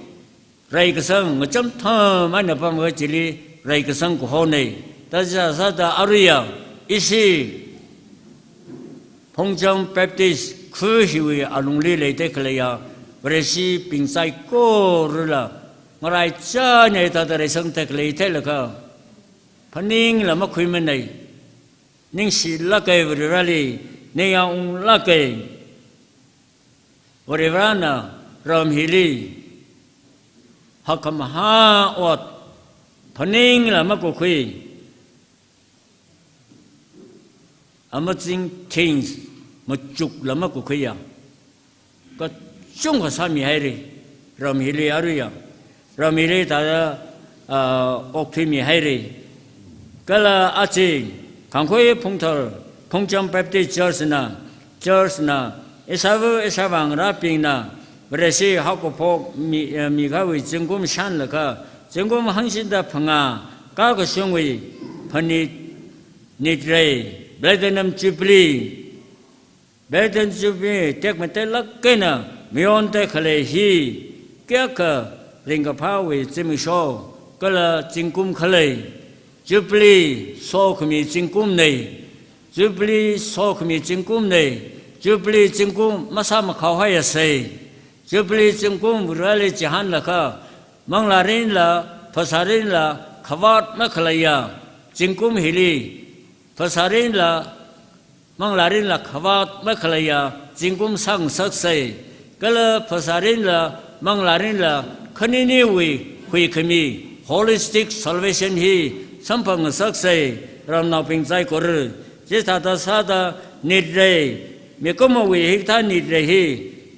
reikasang, ngacham tham eina pamkahai chili, reikasang kahona. Thāda sāda aruiya, ishi, Phungcham Baptist khu hiwui alungli leida khaleiya, Vareshibing saikorala, ngaraichānai thāda reisangda khalei theilaga, phaningla makhuimana. Ningshilāka Varivarāli, ningyāng unglāka. Varivarāna ram hili hakkhamahā ot phaningla makakhui, amazing things machukla makakhuiya kachungkha sāmihaira, ram hili aruiya, ram hili thāda, ah, okthuimihaira. Kala aja, Kangkhui Phungthar Phungcham Baptist Church na, Church na, ishāva ishāvā ngarābingna, Vareshi haokaphok mi, eh, mikahaiwui zingkum shānlaga, zingkum hangshida phangā, kakashungwui phanit, nitrei, Platinum Jubilee, Platinum Jubilee tekmateilāk eina mayonda khalei hi, kayākha ringkaphāwui zimiksho, kala zingkum khalei, Jubilee sokhami zingkumnei, Jubilee sokhami zingkumnei, Jubilee zingkum masāmakhao haiyasei, Jubilee zingkum Vareli chihānlaga, manglārinla, phasārinla, khavāt makhaleiya zingkum hili, phasārinla, manglārinla khavāt makhaleiya zingkum sāngasaksei, kala phasārinla, manglārinla, khaniniwui huikhami, holistic salvation hi samphangngasaksei, ramnaobing saikora. Chithāda sāda nitrei, mikumowui hikathā nitrei hi,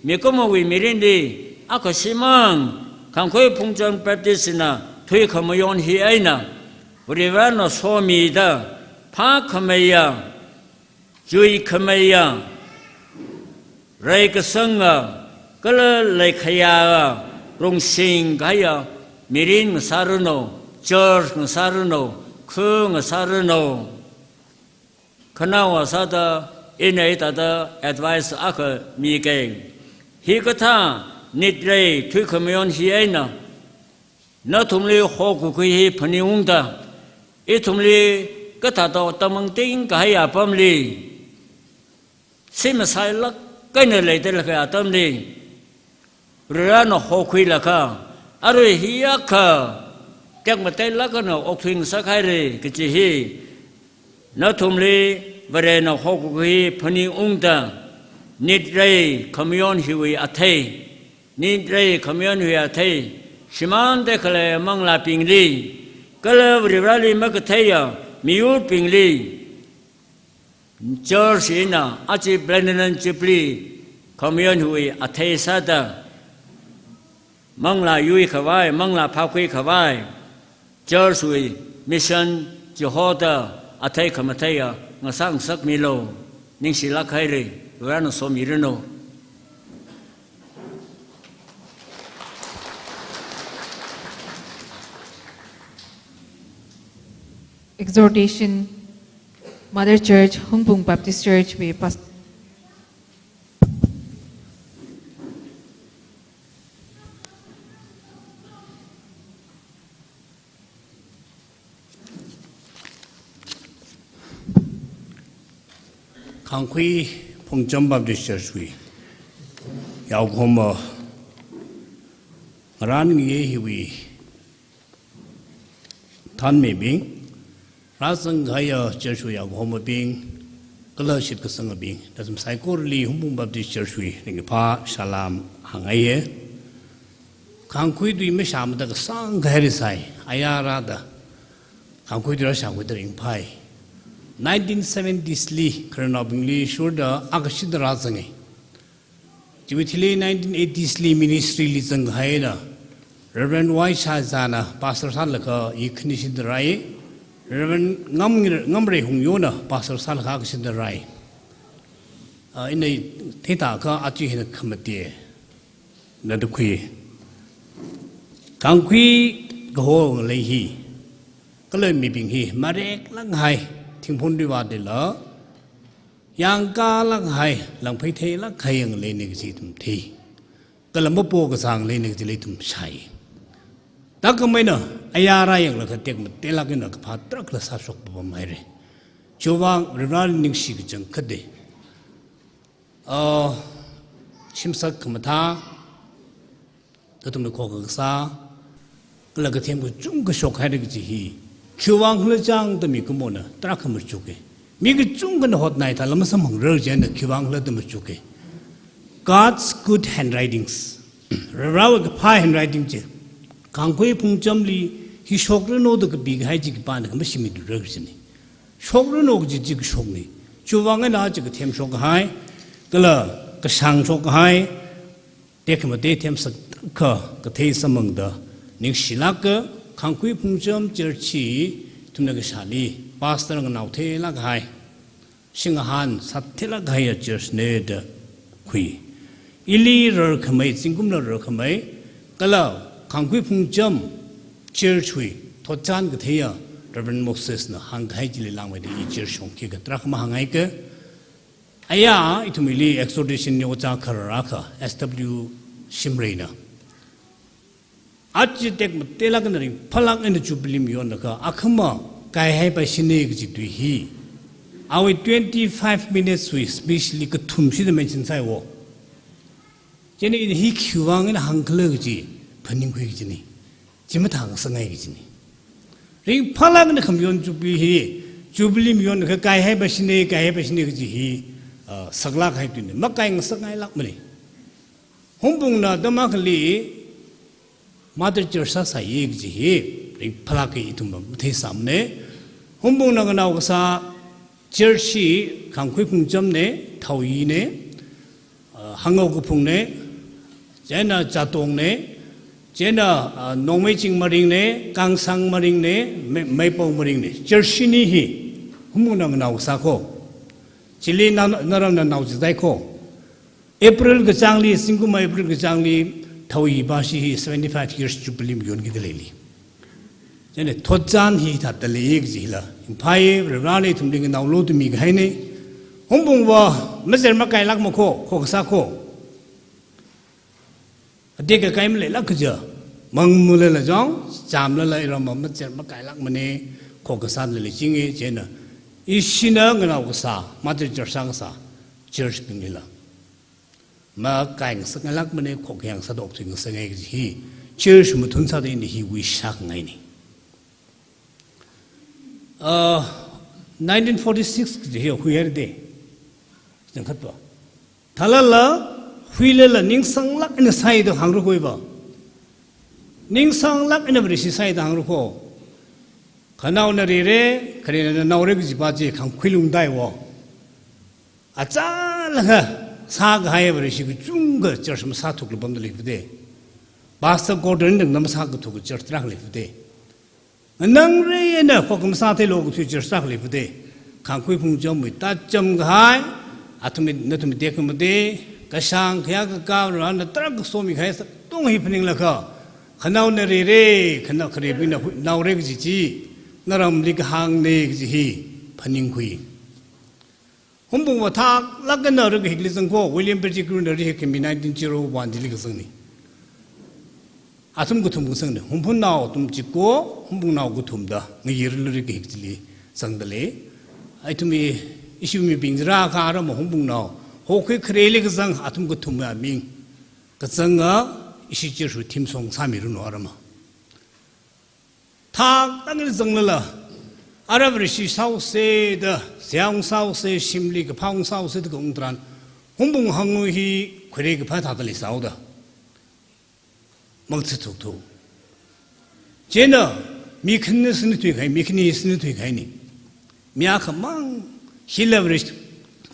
mikumowui mirinli, akha shimān, Kangkhui Phungcham Baptist na thuikhamayon hi eina, Varivarana somida, phākhameiya, chuikhameiya, reikasanga, kala leikhayāya, rungshing kahaiya, mirin ngasāranu, church ngasāranu, khu ngasāranu. Khanaowa sāda, ina hithāda advice akha mike. Hikathā nitrei thuikhamayon hi eina, nathumli hokakhui hi phaningungda, ithumli kathāda tamangting kahaiya apamli, simasailāk eina leida khalei atamli, Varena hokhuilaga, arui hiyākha tekmateilāk eina okthuingasakhaira kaji hi, nathumli Varena hokakhui phaningungda, nitrei khamayon hiwui athei, nitrei khamayon hiwui athei, shimānda khalei manglābingli, kala Vareli makatheiya miyurbingli, church hina aja Platinum Jubilee khamayon hiwui athei sāda, manglā yuikhavai, manglā phākhuikhavai, church wui mission chihoda athei khamatheiya ngasāngasakmilu, ningshilāk haira, Varena somiranu. Exhortation, Mother Church, Hungpung Baptist Church wui Pastor. Kangkhui Phungcham Baptist Church wui yaokahoma, ngarān ngayei hiwui thānmeibing, rāzangkahaiya church wui yaokahomabing, kala shitkasangabing, nathum saikorali Hungpung Baptist Church wui ringkaphā salām hāngngaiya. Kangkhui tui mashāmada kasāng kahaira sai, ayarada Kangkhui tui rāshākhuida ringphai. Nineteen seventies li khararnaobingli shurda akashida rāzanga. Chiwui thili nineteen eighties li ministry li zangkahaina, Reverend Y Shazana pastor sālaga i khani shida rāi, Reverend Ngam, Ngamrei Hungyona pastor sālaga akha shida rāi. Ah, ina theida kha aja hina khamate na tukhui. Kangkhui kaho ngalei hi, kala mibing hi mareklāk hai, thingphun riva dela, yangkalāk hai, langphei theilāk hai ngaleina kaji ithum thei. Kala mapo kazā ngaleina kajila ithum shāi. Thākhameina, ayar yanglaga tekmateilāk eina kaphā tarākha sāshok papam haira. Chiwuivang Vareli ningshi kachangkhat da, ah, shimsak khamathā, kathum khokha kasā, kala kathem kachungkha shokhaira kaji hi, khiwuivang khala chang da mikumona tarākha machuka. Mi kachungkhana hotnai thāla masamphangra chieina khiwuivang khala da machuka. God's good handwritings. Varewui kaphā handwriting chi. Kangkhui Phungchamli hi shokranu da kapikahai chi khipāna khamashimidura kajina. Shokranu kaji chi kashokna. Chiwuivang eina chi kathem shokhai, kala kashāng shokhai, tekhamatei themsak kha kathei samphangda ningshilāka. Kangkhui Phungcham Church hi ithumna kashāli pastor nganao theilāk hai, shingahān sāthelāk kahaiya church ne da khui. Ili rarkhamei, zingkumla rarkhamei, kala Khangkhui Phungcham church wui thotchan katheiya Reverend Moses na hāngkahai chili langmeida i church shongki katrā khamahāngai ka. Aya, ithumli exhortation ni ojā khararā kha, S W Shimray na. Achi tekmateilāk eina ringphālāk eina Jubilee mayonlaga, akhama kaihaipaishina kaji tui hi. Awui twenty-five minutes wui speech li kathum shida mention sāhaiwo. Chieina ina hi khiwui vang eina hāngkhala kaji phaningkhui kajina. Chi mathāngasakngai kajina. Ringphālāk eina khamayon Jubilee hi, Jubilee mayonlaga kaihaipaishina, kaihaipaishina kaji hi, ah, saklāk kahai tuina. Makaingasakngailākmana. Hungpungna atam akhali Mother Church sāsāya kaji hi ringphālāk eina ithum matheisāmana. Hungpungna nganao kasā church hi Khangkhui Phungcham na, Thaoyi na, ah, Hangao Kaphung na, chieina Chatong na, chieina, ah, Nongmeiching Maring na, Kangsang Maring na, Me-, Meipao Maring na. Church shini hi Hungpungna nganao kasā ko. Chili na, naramna nao chizai ko. April kachāngli, zingkum April kachāngli, Thaoyi bashi hi seventy-five years Jubilee mayonki dalei li. Chieina thotchan hithāda lei kaji hila. Ringphāya, Varena ithumli nganaolu da mikahaina. Hungpungva mazer makailākma ko, khokasā ko. Ade kakai maleilāk kaja. Mangmulala jong, chamlala iramva mazer makailākmana, khokasā lei chinga, chieina. Ishina nganao kasā, Mother Church sākasā, church bing hila. Makaingasakngailākmana, khokkayang sāda okthuingasakngai kaji hi, church mathun sāda ina hi wish sākhangaina. Ah, nineteen forty-six kaji hi huihaira de. Changkhatva. Thālala, huilala, ningsanglāk eina sāi da hāngra ko iva. Ningsanglāk eina Vareshi sāi da hāngra ko. Khanaona rira, kharena naora kajipa chi Khangkhui Lungdaiwo. Achālakha sākahai Vareshi kachungkha church masāthuklaga pamda leifa de. Pastor Gordon dang na masākathuk church tarākha leifa de. Nganāngra eina khokha masātheilu kathui church tarākha leifa de. Khangkhui Phungchamwui tacham kahai, athumwui nathumwui tekhamatei, kashāng khayā kakā Varena tarākha somikahai sākatonga hi phaninglaga, khanaona rira, khanao kharebingna hui-, naora kaji chi, naramli kahāngna kaji hi phaningkhui. Hungpungva thaklāk eina rakahikli zang ko, William Pettigrewna rahikkhami nineteen zero one chili kazangna. Athum kathum kazangna, Hungphun nao athum chiko, Hungpung nao kathum da, ngayirli rakahik chili zangda lei. Ithumwui, ishi mibing chara kha arama Hungpung nao, hokhui khareli kazang athum kathum aming kazanga, ishi church wui theme song sāmiranu arama. Thaklāk eina zanglala, ara Vareshi sāhaosa da, seihā ungsāhaosa, shimli kaphā ungsāhaosa da kaung tharan, Hungpung hangu hi khuirei kaphā thāda leisāhaoda. Mangchithuk thu. Chieina, mi khani sini thuikahai, mi khani sini thuikahaina. Mi akhamang, hila Vareshi,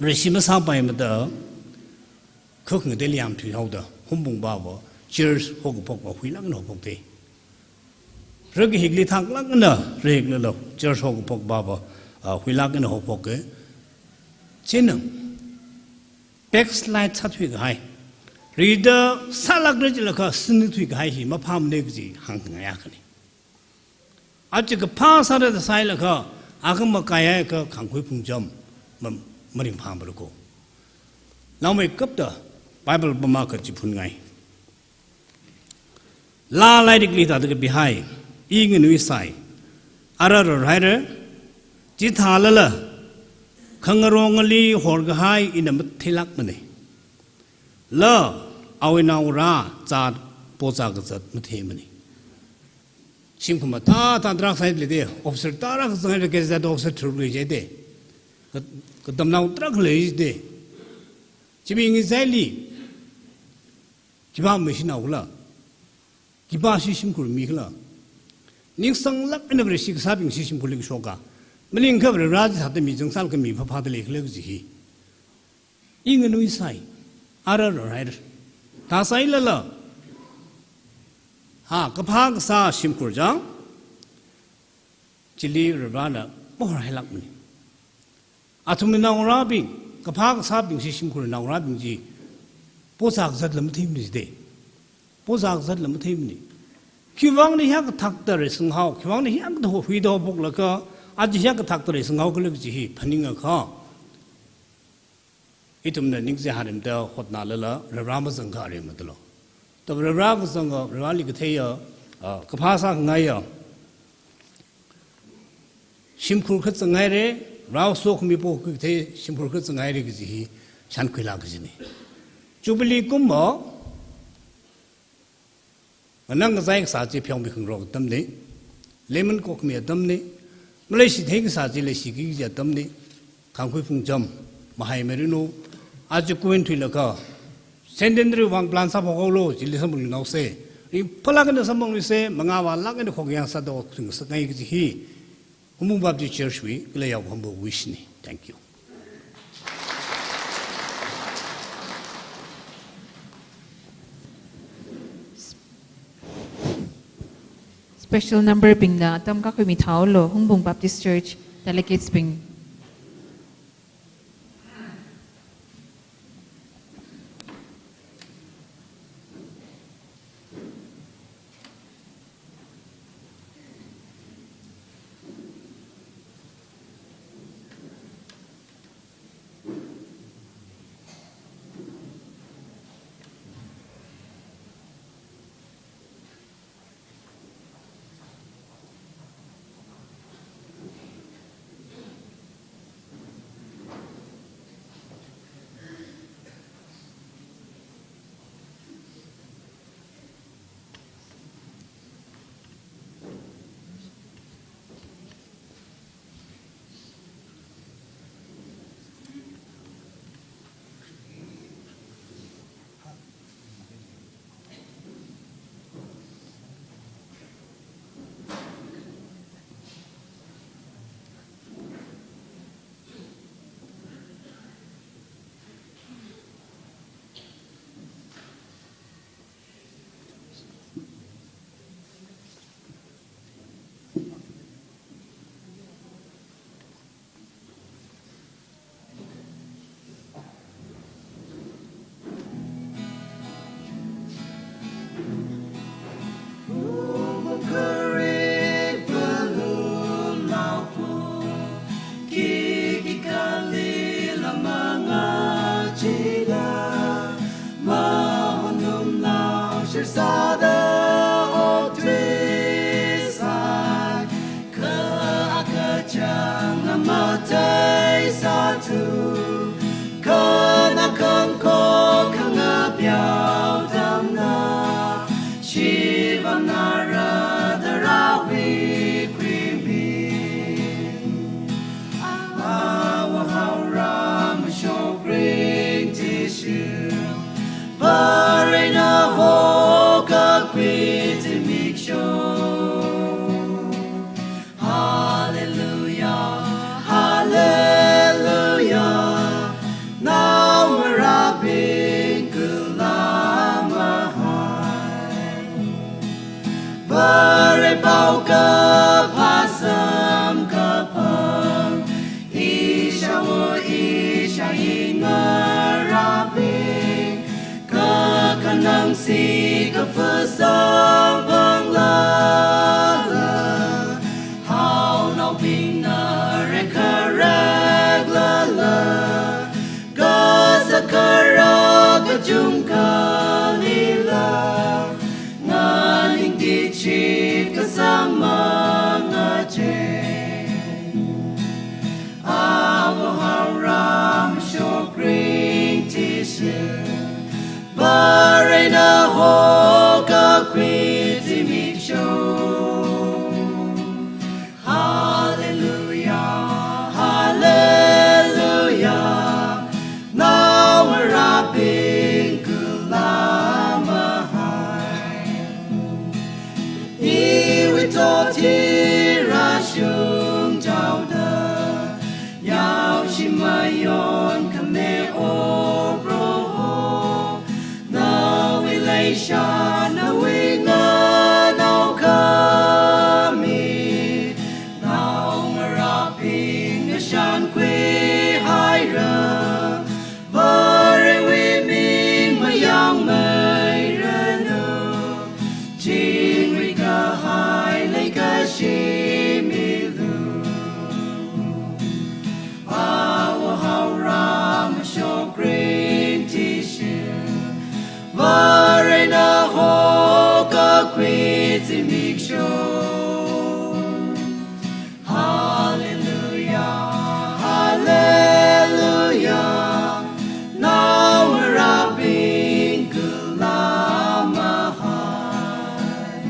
Vareshi masāpaimada, khuk ngadeli yamthuihaoda, Hungpung pava, church hokaphokva huilāk eina hophokta. Rakahikli thaklāk eina rahiklala, church hokaphok pava, ah, huilāk eina hophoka. Chieina, backslide sāthuikahai. Rida sālākra jilakha sini thuikahai hi maphāmana kaji hāngngaiya khani. Aja kaphā sāra da sāhailaga, akhama kaiakha Khangkhui Phungcham ma-, maringphāmara ko. Langmeikapta Bible pam akha chi phunngai. Laa lairikli thāda kapihai, i nganuisai, ara rarhaira, chithālala, khangarongali horkahai ina matheilākmana. La, awui naongarā, zat, po zat kazat matheimana. Shimkhur mathā thāda rāsai lei de, officer tarākha zanghaira, gazette officer tharuk lei jide. Ka, katamnao tarākha lei jide. Chi mi ngachaili, khipā mashinaokhala, khipāshi shimkhur mikhala. Ningsanglāk eina Vareshi kasābingshi shimkhurli kashoka. Maningakha Vare rāchithāda mi zangsālaga mi phāphāda leikhala kaji hi. I nganuisai, ara rarhaira. Thāsailala, ha, kaphā kasā shimkhur chang, chili Varena mahorhailākmana. Athumwui naongarābing, kaphā kasābing chi shimkhur naongarābing chi, pozā kazatla matheimana jide. Pozā kazatla matheimana. Khiwuivangna hiyākha thakta reisanghaokhala, khiwuivangna hiyākha huida haophoklaga, aja hiyākha thakta reisanghaokhala kaji hi phaningakha, ithumna ningkachihān rimda hotnālala, Varivara mazangakha aremma dalo. Thāda Varivara kazanga, Varivarali katheiya, ah, kaphā sāngaiya, shimkhur kazanghaira, rao sokhami pokhui kathei shimkhur kazanghaira kaji hi shānkhuilāk kajina. Jubilee kumva, nganāng ngazai kasā chi pheomikhangarok atamna, lemon kokmi atamna, maleishithei kasā chi leishiki kaji atamna, khangkhui phungcham, mahaimaranu, aja kuwen thuilaga, centenary vang plan sāphok haolo, chili samphangluinaosa, ringphālāk eina samphangluisa, mangāvālāk eina khokayang sāda thungsakngai kaji hi, Hungpung Baptist Church wui kala yao humble wish na. Thank you. Special number bingna atam kakhui mithāhaolo, Hungpung Baptist Church delegates bing. Hallelujah, hallelujah, naongarābing kala mahai. Vare paokaphā samkaphang, ishāwo ishāyi ngarābing, kakhanang sikafa samphanglala, haonaobingna rekhareklala, kasā kharā kachungkhalila, nganingtichit kasā mangachei. Awo haora mashok ringtishu, Varena hokakhui zimiksho. Hallelujah, hallelujah, naongarābing kala mahai. Iwui thot hi rāshung chaoda, yaoshi mayon khami O Proho, nawui leishan, nawui nganao khami, naongarābingna shānkhui zimiksho. Hallelujah, hallelujah, naongarābing kala mahai.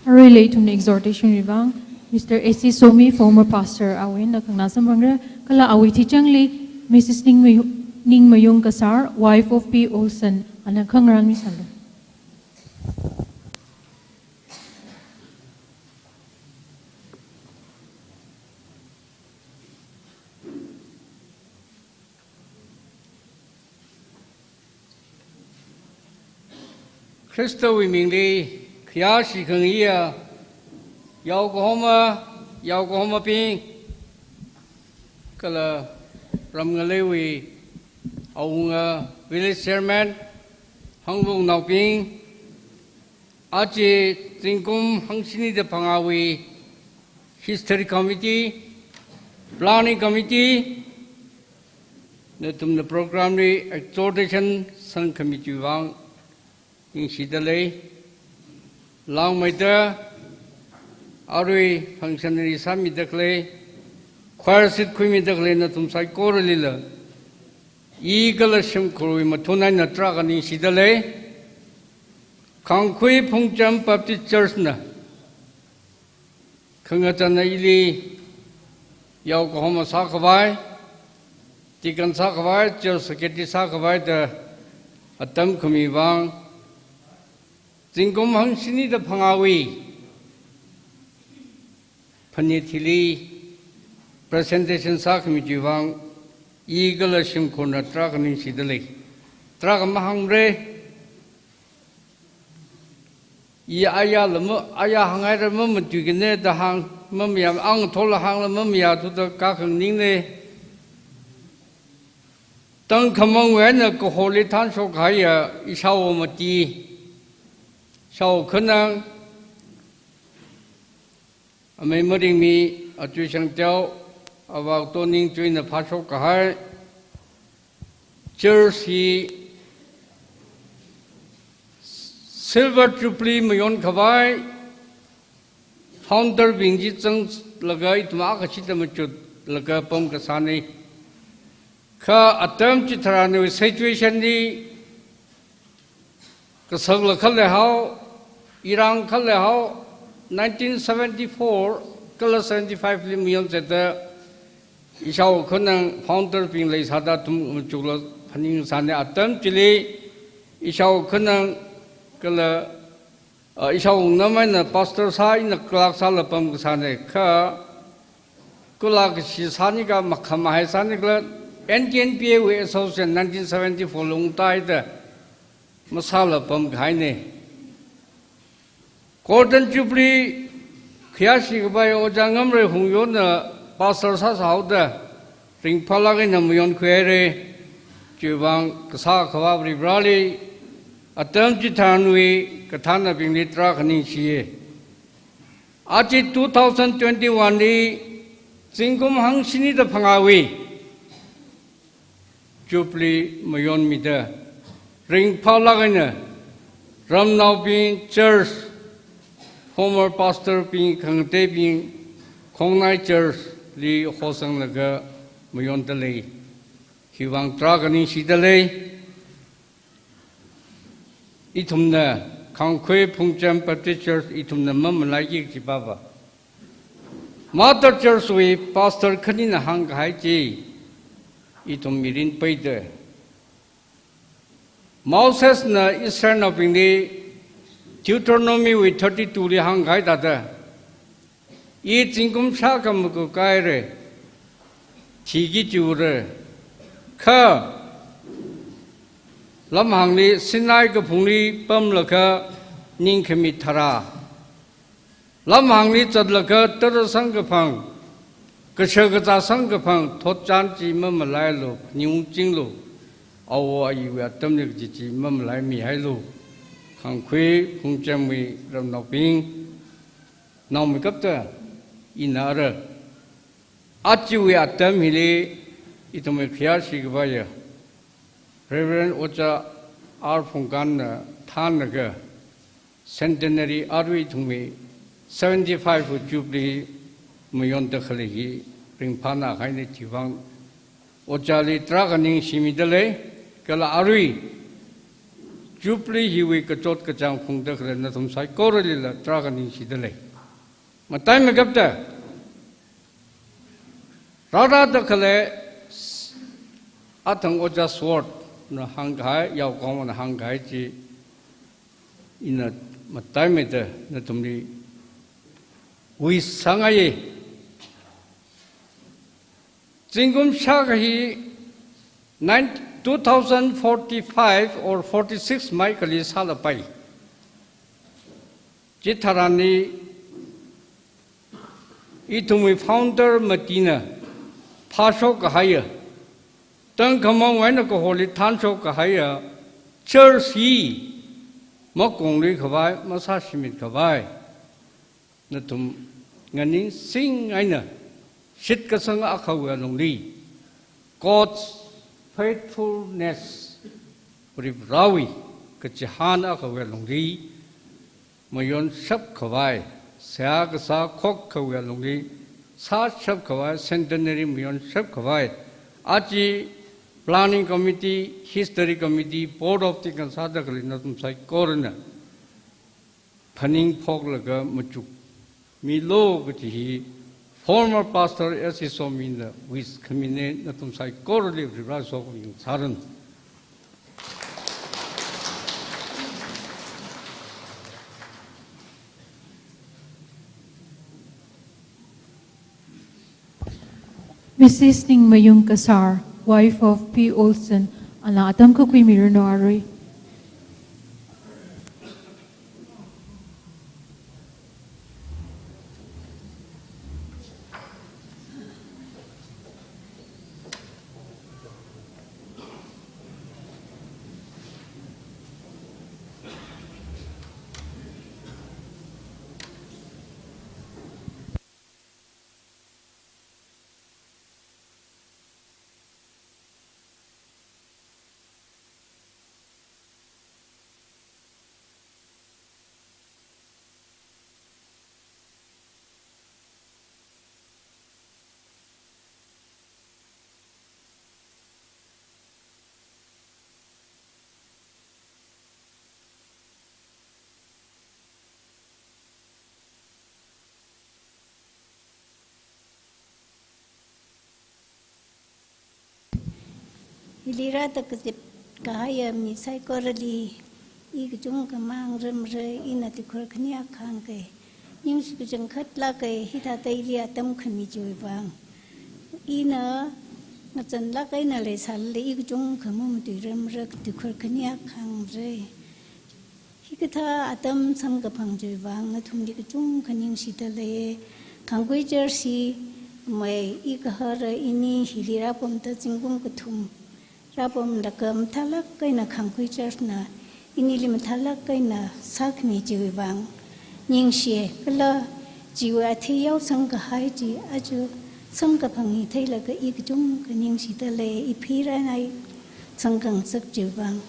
Aruila ithumna exhortation wui vang, Mister A C Somi, former pastor, awui eina khanganā samphangra, kala awui thichangli, Missus Ningmayu-, Ningmayung Kasar, wife of P Olson, ana khangarān misālu. Khristawui mingli khayāshi khangayiya, yaokahoma, yaokahomabing, kala ram ngaleiwui awunga village chairman, hangvungnaobing, aja zingkum hangshini da phangāwui history committee, planning committee, nathumna program li exhortation sangkhami chiwui vang ningshida lei. Langmeida arui function li sāmida khalei, choir seat khuimida khalei nathum saikoralila, i kala shimkhurwui mathun eina tarākha ningshida lei. Khangkhui Phungcham Baptist Church na khangachāna ili yaokahoma sākhavai, deacon sākhavai, church secretary sākhavai da atam khami vang, zingkum hangshini da phangāwui phanit hili presentation sākhami chiwui vang, i kala shimkhurna tarākha ningshida lei. Tarākha mahāngmara, i ayāla ma, ayā hānghaira, mamatuikana da hāng, mamayā, ang thola hāngla mamayāthuda kakhanganingne. Tangkhamangwui eina kahorli thanshok kahaiya ishāwo mati, ishāwo Khanang, amei Maringmi, achui Shangteo, avā Toning chuina phāshok kahai church hi Silver Jubilee mayonkhavai founder bing chi zanglaga ithum akha chida machutlaga pamkasāna. Kha atam chitharanwui situation li kasak lakhale hao, irang khale hao, nineteen seventy-four kala seventy-five li mayon zata, ishāwo Khanang founder bing leisāda athum machukla phaningsāna. Atam chili ishāwo Khanang kala, ah, ishāwo Wungnam eina pastor sā, ina clerk sāla pamkasāna. Kha kala kashi sāni ka makhamahai sāni kala N K N P A wui association nineteen seventy-four lungtaida masāla pamkahaina. Golden Jubilee khayāshi kapai Ojā Ngamrei Hungyona pastor sāsāhaoda ringphālāk eina mayonkhuihaira. Chiwui vang kasā Akhava Varivarāli atam chitharanwui kathānabingli tarākha ningshiya. Aja two thousand twenty-one li zingkum hangshini da phangāwui Jubilee mayonmida ringphālāk eina ramnaobing, church, former pastor bing, khangateibing, Khongnai Church li hosanglaga mayonda lei. Hiwui vang tarākha ningshida lei. Ithumna Khangkhui Phungcham Baptist Church ithumna mamalaiki kaji papa. Mother Church wui pastor khanina hāngkahai chi ithum mirin peida. Mosesna Israelnaobingli Deuteronomy wui thirty-two li hāngkahai thāda, i zingkum shākha makup kahaira, thiki chiura. Kha lamhāngli Sinai kaphungli pamlaga ningkhami tharā, lamhāngli zatlaga tara samkaphang, kashakazā samkaphang thotchan chi mamalaialu, ningungchinglu, awo ayiwui atamli kaji chi mamalaimihailu. Khangkhui Phungchamwui ramnaobing, naomeikapta ina ara, ajawui atam hili ithumwui khayāshi kapaiya Reverend Ojā R Phungkanna thānlaga centenary arui ithumwui seventy-five Jubilee mayonda khalei hi ringphānā kahaina chiwui vang Ojāli tarākha ningshimida lei, kala arui Jubilee hiwui kachot kachāng phungda khalei nathum saikoralila tarākha ningshida lei. Mataimeikapta rārada khalei athang Ojā Sword na hāngkahai, yaokahomana hāngkahai chi ina mataimeida nathumli wish sāngai. Zingkum shākha hi nine, two thousand forty-five or forty-six mai kali sālapai. Chitharanli ithumwui founder matina phāshok kahaiya, tangkhamang eina kahorli thānshok kahaiya church hi makongluikhavai, masāshimit khavai nathum nganingsing eina shitkasang akhawui alungli, God's faithfulness, Varivarāwui kachihān akhawui alungli, mayonshap khavai, seihā kasā khokkhavui alungli sāshap khavai, centenary mayonshap khavai, aja planning committee, history committee, board of deacon sāda khalei nathum saikorana phaningphoklaga machukmilu kaji hi former pastor S C Somina wish khamina. Nathum saikorali Varivarā sokhami ngasāranu. Missus Ningmayung Kasar, wife of P Olson, ana atam khuimiranu arui. Hili rāda kazip kahaiya mi saikorali i kachungkha mahāngrarmara, ina tuikhur khani akha hāngkei. Ningshi kachangkhat lākei, hithāda ili atam khami chiwui vang. Ina ngazanlāk eina leisālala i kachungkha mamatuirarmara, tuikhur khani akha hāngrai. Hikathā atam samkaphang chiwui vang nathumli kachungkha ningshida lei. Khangkhui Church hi mai i gahara ini hili rāpamda zingkum kathum rāpamlaga mathālāk eina Khangkhui Church na inili mathālāk eina sākhami chiwui vang ningshi, kala chiwui athei yaosang kahai chi aja samkaphang hi theilaga i kachungkha ningshida lei, i phi rānai sangkhangasak chiwui vang.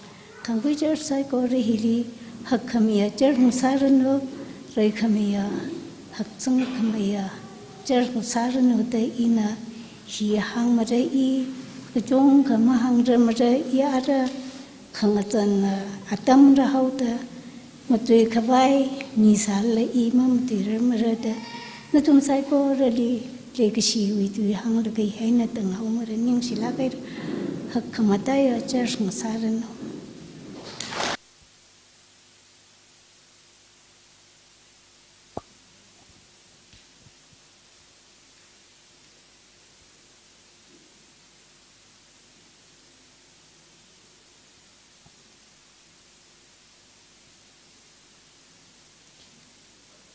Khangkhui Church saikora hili hakkhamiya church ngasāranu, reikhamiya, hakzang khamiya church ngasāranu da ina hi hāngmara. I kachungkha mahāngrarmara, i ara khangazan atam rāhaoda matuikhavai misālala i mamatuirarmara da nathum saikorali leikashiwui tui hānglaga hi eina tanghaomara. Ningshilāk eina hakkhamatāya church ngasāranu.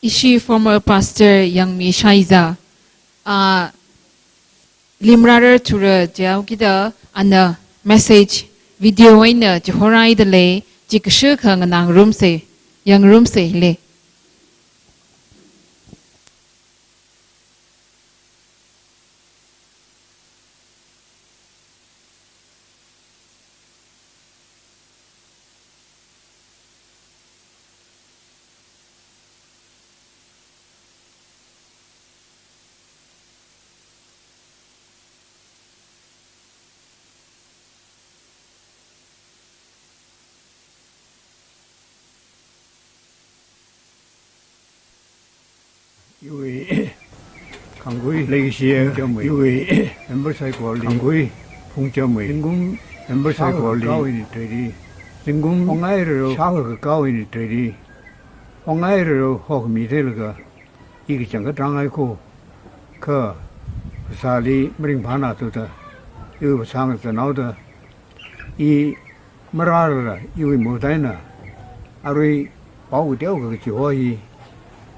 Ishi former pastor Yangmi Shaiza, ah, limrarar thura jiao kida ana message video eina chihoraida lei, chi kashakha nganāngarumsa, yangngarumsa hili. Angui leishiya, Phungchamwui. Iwui member saikorali. Angui Phungchamwui. Zingkum member saikorali. Shākha kakao ini treri. Zingkum ongai rero. Shākha kakao ini treri. Ongai rero hokhami theilaga. I kachang katrang ai ko. Kha phasāli maringphāna thuda. Iwui phasā ngazanhaoda. I marāla iwui matai eina, arui pao kateo kachi ho hi,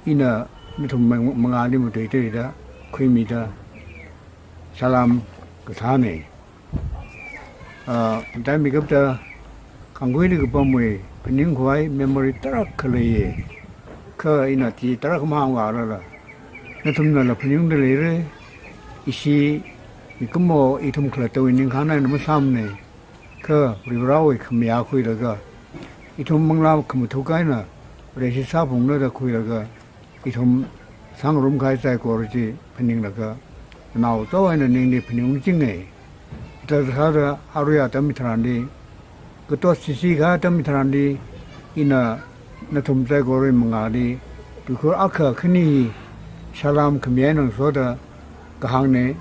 ina nathum mang-, mangāli matuiteida, khuimida, salam kathāna. Ah, matai mikapta, Kangkuili kapamwui, phaningkhavai memory tarākha leiya. Kha ina chi tarākha mahāngvālala. Nathumnala phaningda leira, ishi mikumo ithum khalattawui ningkhān eina masāmana. Kha Varivarāwui khamayā khuilaga, ithum manglā khamathuk eina, Vareshi sāphungna da khuilaga, ithum sāngarumkahai saikora chi phaninglaga, nganao chao eina ningli phaning machinga. Hithāda sāda arui atam hitharanli, katot sisi kahai atam hitharanli, ina nathum saikorawui mangāli, tuikhur akha khani hi, salam khami eina ngasoda kahāngna,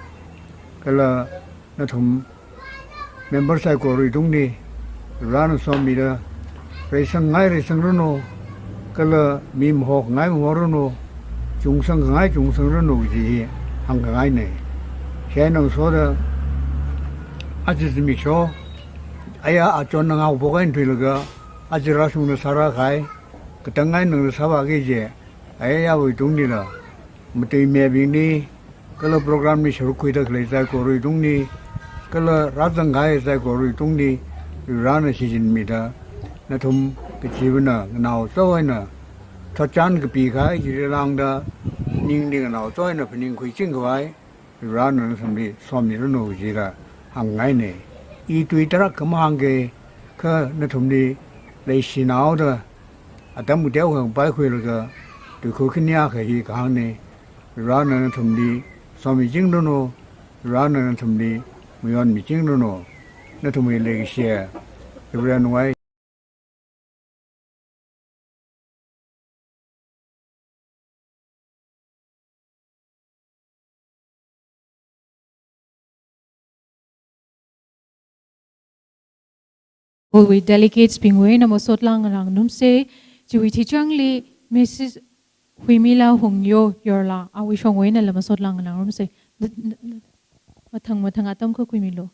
kala nathum member saikorawui tungli, Varena somida, reisangngai reisangranu, kala mi mahokngai mahokranu, chungsangkhangai chungsangranu kaji hi hāngkhangaina. Hi eina ngasoda, aja zimiksho, aya achon nangau pokai thuilaga, aja rāshungna sārākahai, katangai nangda sāvāki kaji, ayayawui tunglila, matuimibingli, kala program li sharuk khuida khalei saikorawui tungli, kala rāzangkahai saikorawui tungli, Varena shichinmida, nathum kachivana nganao chao eina, thotchan kapikahai chili lāngda, ningli nganao chao eina phaningkhui chingkhavai, Varena nathumli somiranu kajila hāngngaina. I tui tarākha mahāngki, kha nathumli leishinaoda, atam kateokha paikhuilaga, tuikhur khani akha hi kahāngna, Varena nathumli somichingdanu, Varena nathumli mayonmichingdanu, nathumwui leikashiya, Reverend Y. Hall wui delegates bingwui eina masot langrangnumsa, chiwui thuchāngli Missus Huimila Hungyo Yorla, awui shongwui einala masot langrangnumsa. Mathang mathang atam khuimilu.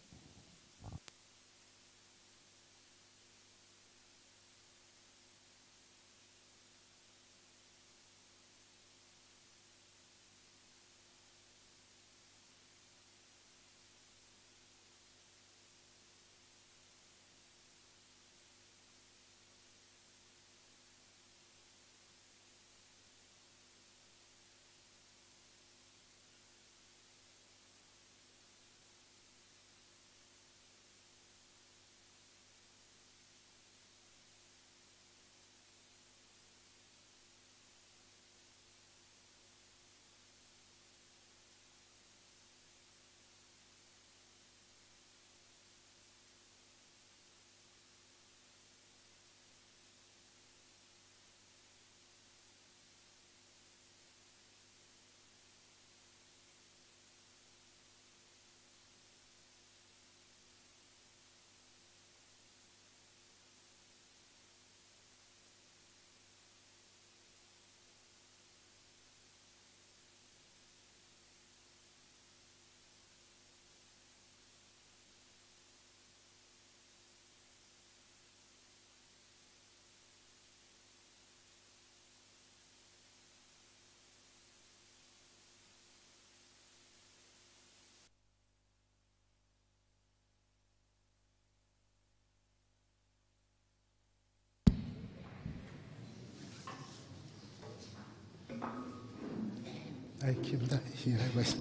I came that here I was.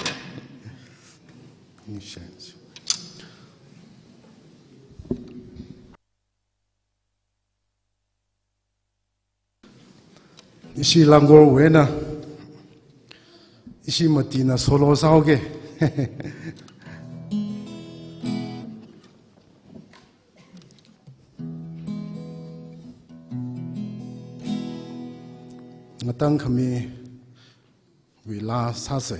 Ishi langkorwui eina, ishi matina solo sāoke. Ngatangkhamiwui laa sāsa.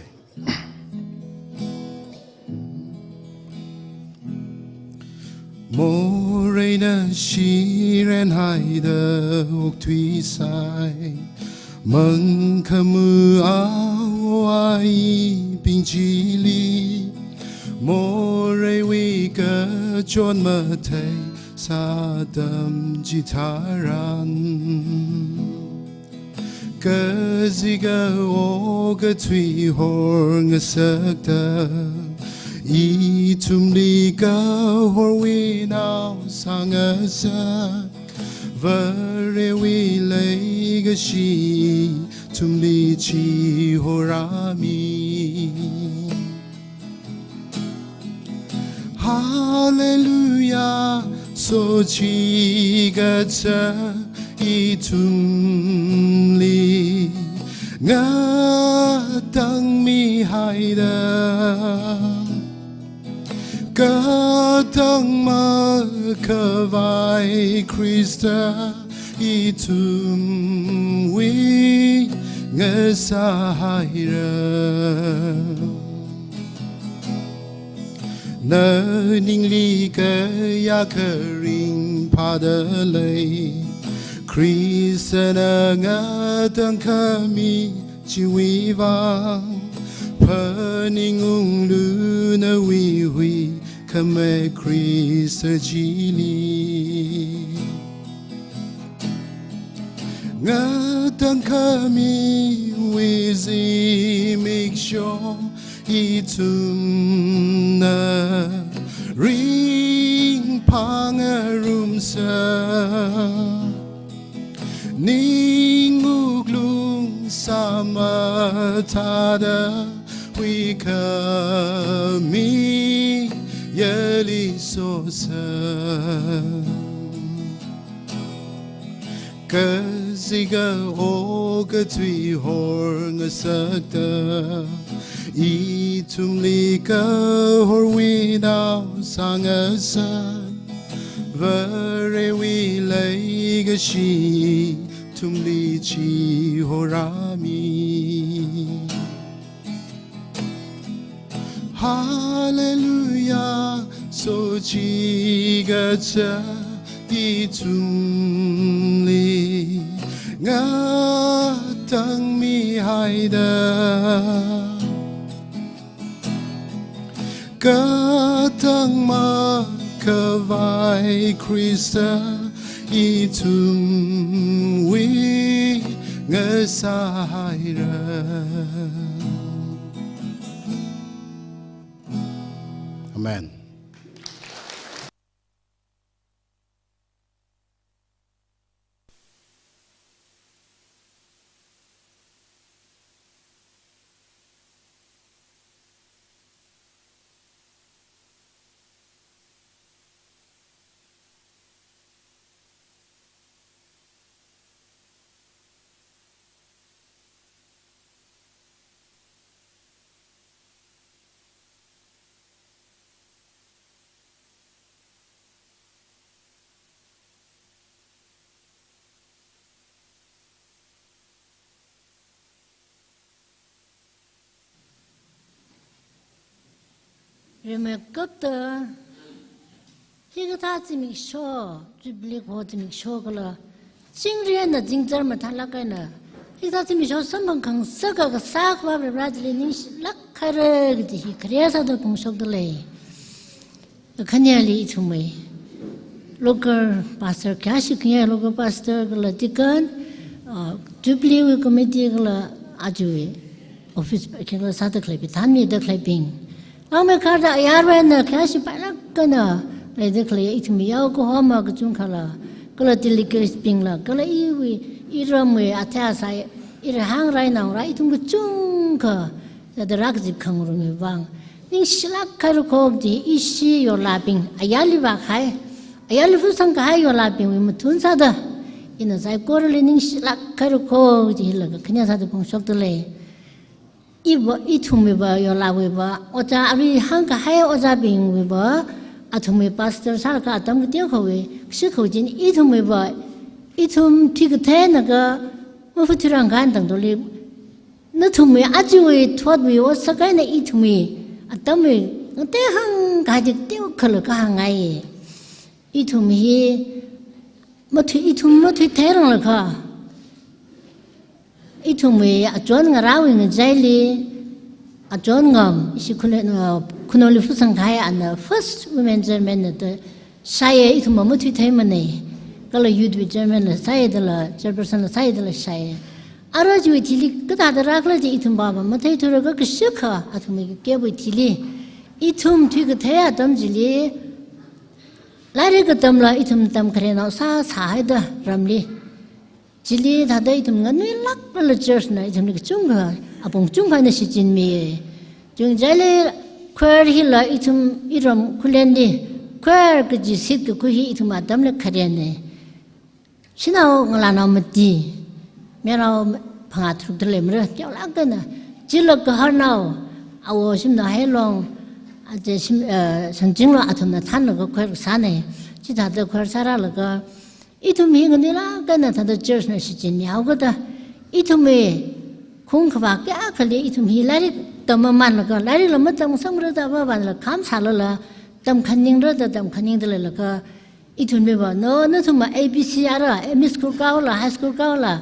Moreina shiren haida okthuisai, mangkhamu awo aibing chili, moreiwui kachon matheisa atam chitharan, kazika okathui horngasakta, ithumli kahorwui nao sāngasak, Varewui leikashi ithumli chihorāmi. Hallelujah, sochikatsa ithumli ngatangmi haida, katang makhavai Khrista ithumwui ngasā haira. Na ningli kayākha ringphāda lei, Khristana ngatangkhami chiwui vang, phaningunglu nawui huikhamei Khrista chili. Ngatangkhamiwui zimiksho ithumna ringphāngarumsa, ning wuklung sāmathāda huikhami yali sosa. Kazika okathui horngasakta, ithumli kahorwui nao sāngasak, Varewui leikashi ithumli chihorāmi. Hallelujah, sochikatsa ithumli ngatangmi haida, katang makhavai Khrista ithumwui ngasā haira. Amen. Rimeikapta, hikathā zimiksho, Jubilee kaho zimiksho kala, chingri eina zingzar mathālāk eina, hikathā zimiksho samphang khangasaka kasā Akhava Vareli ningshilāk haira kaji hi khare sāda phongshokda lei. Khanyali ithumwui local pastor, khayāshi khayā local pastor kala deacon, ah, Jubilee wui committee kala ajawui office kala sāda khaleibing, thanmida khaleibing. Langmeikharda ayarwui eina khayāshi pailāk eina leida khalei ithumwui yao kahoma kachungkhala, kala delegates bingla, kala iwui, iramwui athei asai, ira hāngrei naongarā ithum kachungkha, sāda rākazip khangarumwui vang ningshilāk haira kho kaji ishi yorlābing, ayarli vākahai, ayarli phasangkahai yorlābingwui mathun sāda, ina saikorali ningshilāk haira kho kaji hila kakhane sāda phongshokda lei. Iva, ithumwuiva, yorlāwuiva, ojā arui hāngkahai ojābingwuiva, athumwui pastor sālaga atam kateokhawui, shikhaochina ithumwuiva, ithum thuikathaina kha, maphut thuirangkhan tangdoli, nathumwui ajawui thotwui otsak eina ithumwui atamwui ngatei hāngkahai kateokhala kahāngngai. Ithum hi mathui, ithum mathuithei rang lakha, ithumwui achon ngarāwui ngachaili, achon ngam, ishi Khunou, uh, Khunouli phasang kahai ana first women chairman na da shāya, ithum mathuithei manei. Kala youth wui chairman la shāya dala, chairperson la shāya dala shāya. Ara chiwui thili kathāda rākhala chi ithum pāpā matheithura kha kashakha athumwui kekewui thili. Ithum thuikathei atam chili, lairik katamla ithum tamkharenao sāsāhaida ramli. Chili thāda ithum nganuilāklala church na ithumli kachungkha, apong chungkha eina shichinmi. Chungchaili choir hila ithum iram Khuleianli choir kaji seat kakhui hi ithum atamli kharena. Shanao ngalānao mati, mayarnao phangā tharuk da leimara, teolāk eina. Chila gaharnao, awo Shimnao Heilong, aja Shim, eh, Shangjinglong athumna thānlaga choir sāna. Chithāda choir sārālaga, ithum hi nganuilāk eina thāda church na shichinmi haokada, ithumwui khung khavā kayākhali ithum hi lairik tammamanlaga, lairikla matamsangmara da va vanla kham sālala, tamkhaningra da tamkhaningda leilakha, ithumli va, no, nathum ma A B C ara, M E school kaola, high school kaola,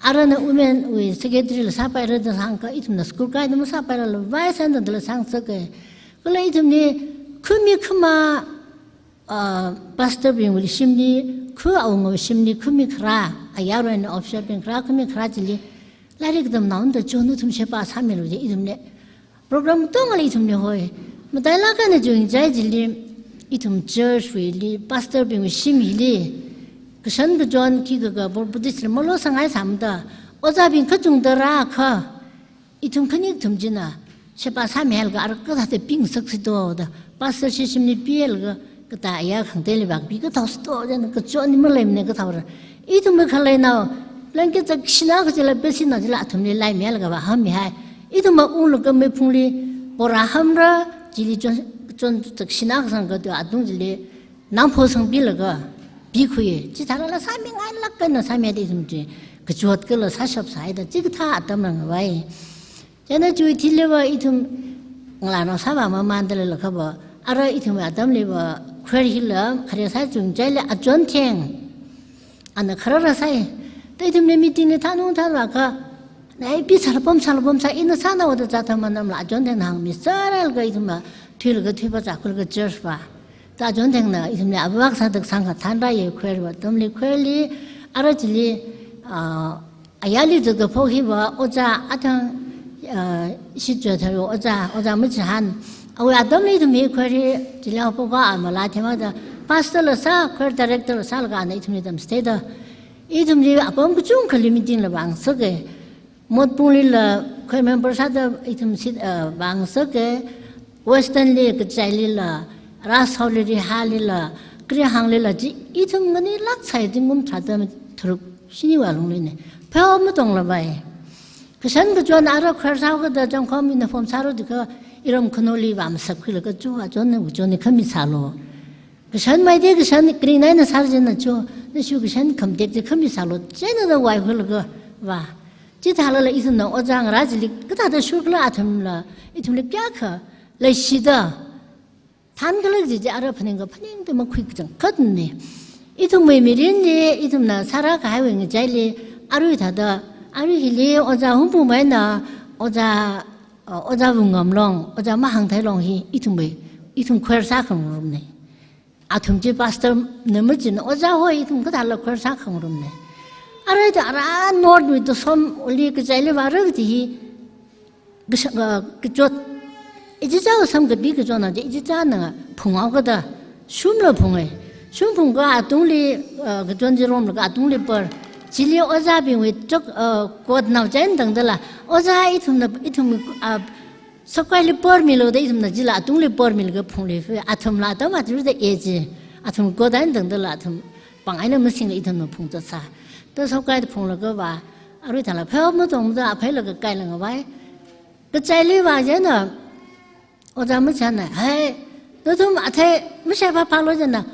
arana women wui secretary la sāpaira da hāngkha, ithumna school kaida masāpairala, vice eina dala sāngasaka. Kala ithumli khumi khama, ah, pastor bingwui shimli, khu awungawui shimli, khumi kharā, ayarwui eina officer bing kharā, khumi kharā chili, lairik tamnao da chon nathum sheba sāmilu je ithumli. Program tongli ithumli hoi. Matailāk eina chungchai chili, ithum church wuili, pastor bingwui shim hili, kashan kachon khikha kha Bor Buddhist li malo sanghai sāmada, ojābing kachungda rākha, ithum khani kathum china sheba sāmihailaga ara kathāda pingasaksi to da, pastor shishimli pilaga, katā aya khangateili vākapi kathao sto jana, kachon ni maleimana kathao ra. Ithum makhaleinao, blanket chakshina kachila pesina chila athumli laimihailaga vāhammihai. Ithum maunglaga meiphungli bora hamra, chili chon, chon chakshina kasang kado atung chili, nangpho sangpilaga, pikhui. Chithālala sāmingailāk eina sāmihaida ithum chi, kachot kala sāshap sāhaida, chikathā atam rang vai. Chieina chiwui thili va ithum ngalānao sāvā mamanda leilakha va, ara ithum atamli va, choir hila, khare sā chungchaili achon theng. Ana kharara sāi. Da ithumli meeting li thānung thānvākha, nai pi sālapam, sālapam sā, ina sānao da chāthā manamla achon theng hāngmi sārālaga ithumla, thuilaga thuipa chākhuilaga church va. Da achon thengna ithumli avak sāda kasāngkha thanrāya choir va, atamli choir li, ara chili, ah, ayarli zatkaphok hi va, ojā athang, ah, shitchotharu ojā, ojā Machihan. Awui atamli ithum hi choir hi, chili haophok kha amala themada, pastor la sā, choir director la sālaga ana ithumli tamchitheida. Ithumli apam kachungkhali meeting la vāngasaka. Motbunglila choir member sāda ithum sit, ah, vāngasaka. Western li, kachailila, Ras Hall li, Riha lila, Krihang lila, chi ithum nganuilāk sai zingkum tharāda tharuk shini vālunglina. Pheo matongla vai. Kashan kachon ara choir sāhaokada changkhom uniform sāra dikha iram Khunouli vāmasapkhuilaga chu achonna wuchonna khami sālu. Kashan maide kashan kring naina sārjana chu, nashu kashan khamtek chi khami sālu. Chieina da vaikhuilaga vā. Chithālala ithumna ojā ngarā chili kathāda shurkhala athumla, ithumli kayākha leishida. Thankhala kaji chi ara phaningkha phaningda makhui kachangkhatna. Ithumwui mirinli, ithumna sārākahaiwui ngachaili, arui thāda, arui hili ojā Hungpungmeina, ojā, uh, ojā Vungngamlong, ojā Mahāngtheilong hi, ithumwui, ithum choir sākhangarumna. Athum chi pastor na machina ojā hoi ithum kathāla choir sākhangarumna. Arui da ara north wui Tusom li kachaili vāra kaji hi, kasha-, ah, kachot, ichichāwui samkapi kachotna chi, ichichāna phunghaokada, shumla phunga. Shum phungkha atungli, ah, kachon chi romlaga atungli par. Chili ojābingwui chok, ah, coat nao chieina tangdala, ojā ithumna, ithum, ah, Sokaili pormilu da ithumna chila atungli pormilaga phungli hui, athumla atam athumda e chi. Athum coat eina tangdala athum pāng eina masingla ithumna phungzat sā. Da sokaida phunglaga vā, arui thāla pheo matongda apheilaga kailaga vai. Kachaili vā jana, ojā Machana, hai, nathum athei mashai phaphālu jana,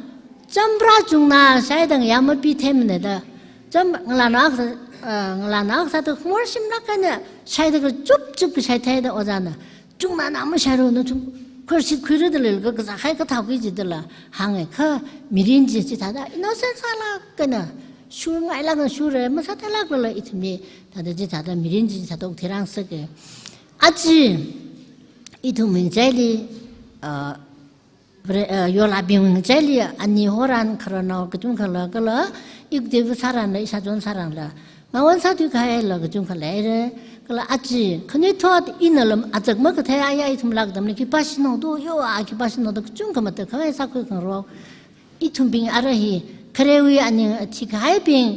champra chungna shaida ngayā mapithei mana da. Cham ngalānao akha, ah, ngalānao akha sāda khumor shimlāk eina shaida kachupchup kashai theida ojāna. Chungnana mashailu nathum. khuishit khuira da leilaga kazā kahai kathao ki jidala hānga kha mirin chi chithāda innocent sālāk eina shurngailāk eina shurra masāthailāklala ithumli thāda chithāda mirin chi chithāda okthui rāngasaka. Aja ithum ngachaili, ah, pre-, ah, yolabing ngachaili ani horān khararnao kachungkhala kala, ikateivā sārānla, ishāchon sārānla, ngawon sāthui kahaila kachungkha leira, kala aja khanuithot ina lam azak makathei aya ithum lāk atamli khipā shinao do, yo a khipā shinao do kachungkha matakhak sākhui khangarok. Ithumbing ara hi kharewui aning athikahaibing,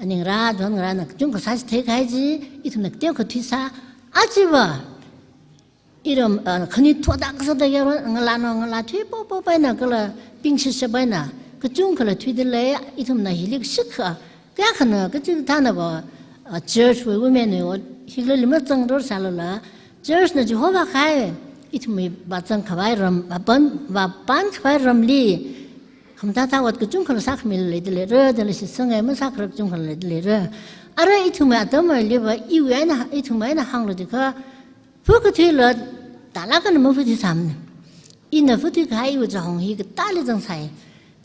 aningrā, donrāna kachungkha sāchithei kahai chi, ithumna kateokha thuisā, ajava iram, ah, khanuithot akha sāda yaron ngalānao ngalā thuipopo paina kala pingshishap eina kachungkhala thuida lei, ithumna hili kashikha, kayākhana kachikathānava, ah, church wui women wui ot hikhala limazang ror sālala, church na Jehovah kahai, ithumwui vāzang khavai ram, vāpan, vāpan khavai ramli khamathāthā ot kachungkhala sākhami leida leira, dala shitsanga masākharar kachungkhala leida leira. Ara ithumwui atamliva iwui eina, ithumwui eina hānglu jiakha, phu kathuila tālāk eina maphu thui sāmana. Ina phu thui kahai iwui zahong hi katāli zangsai.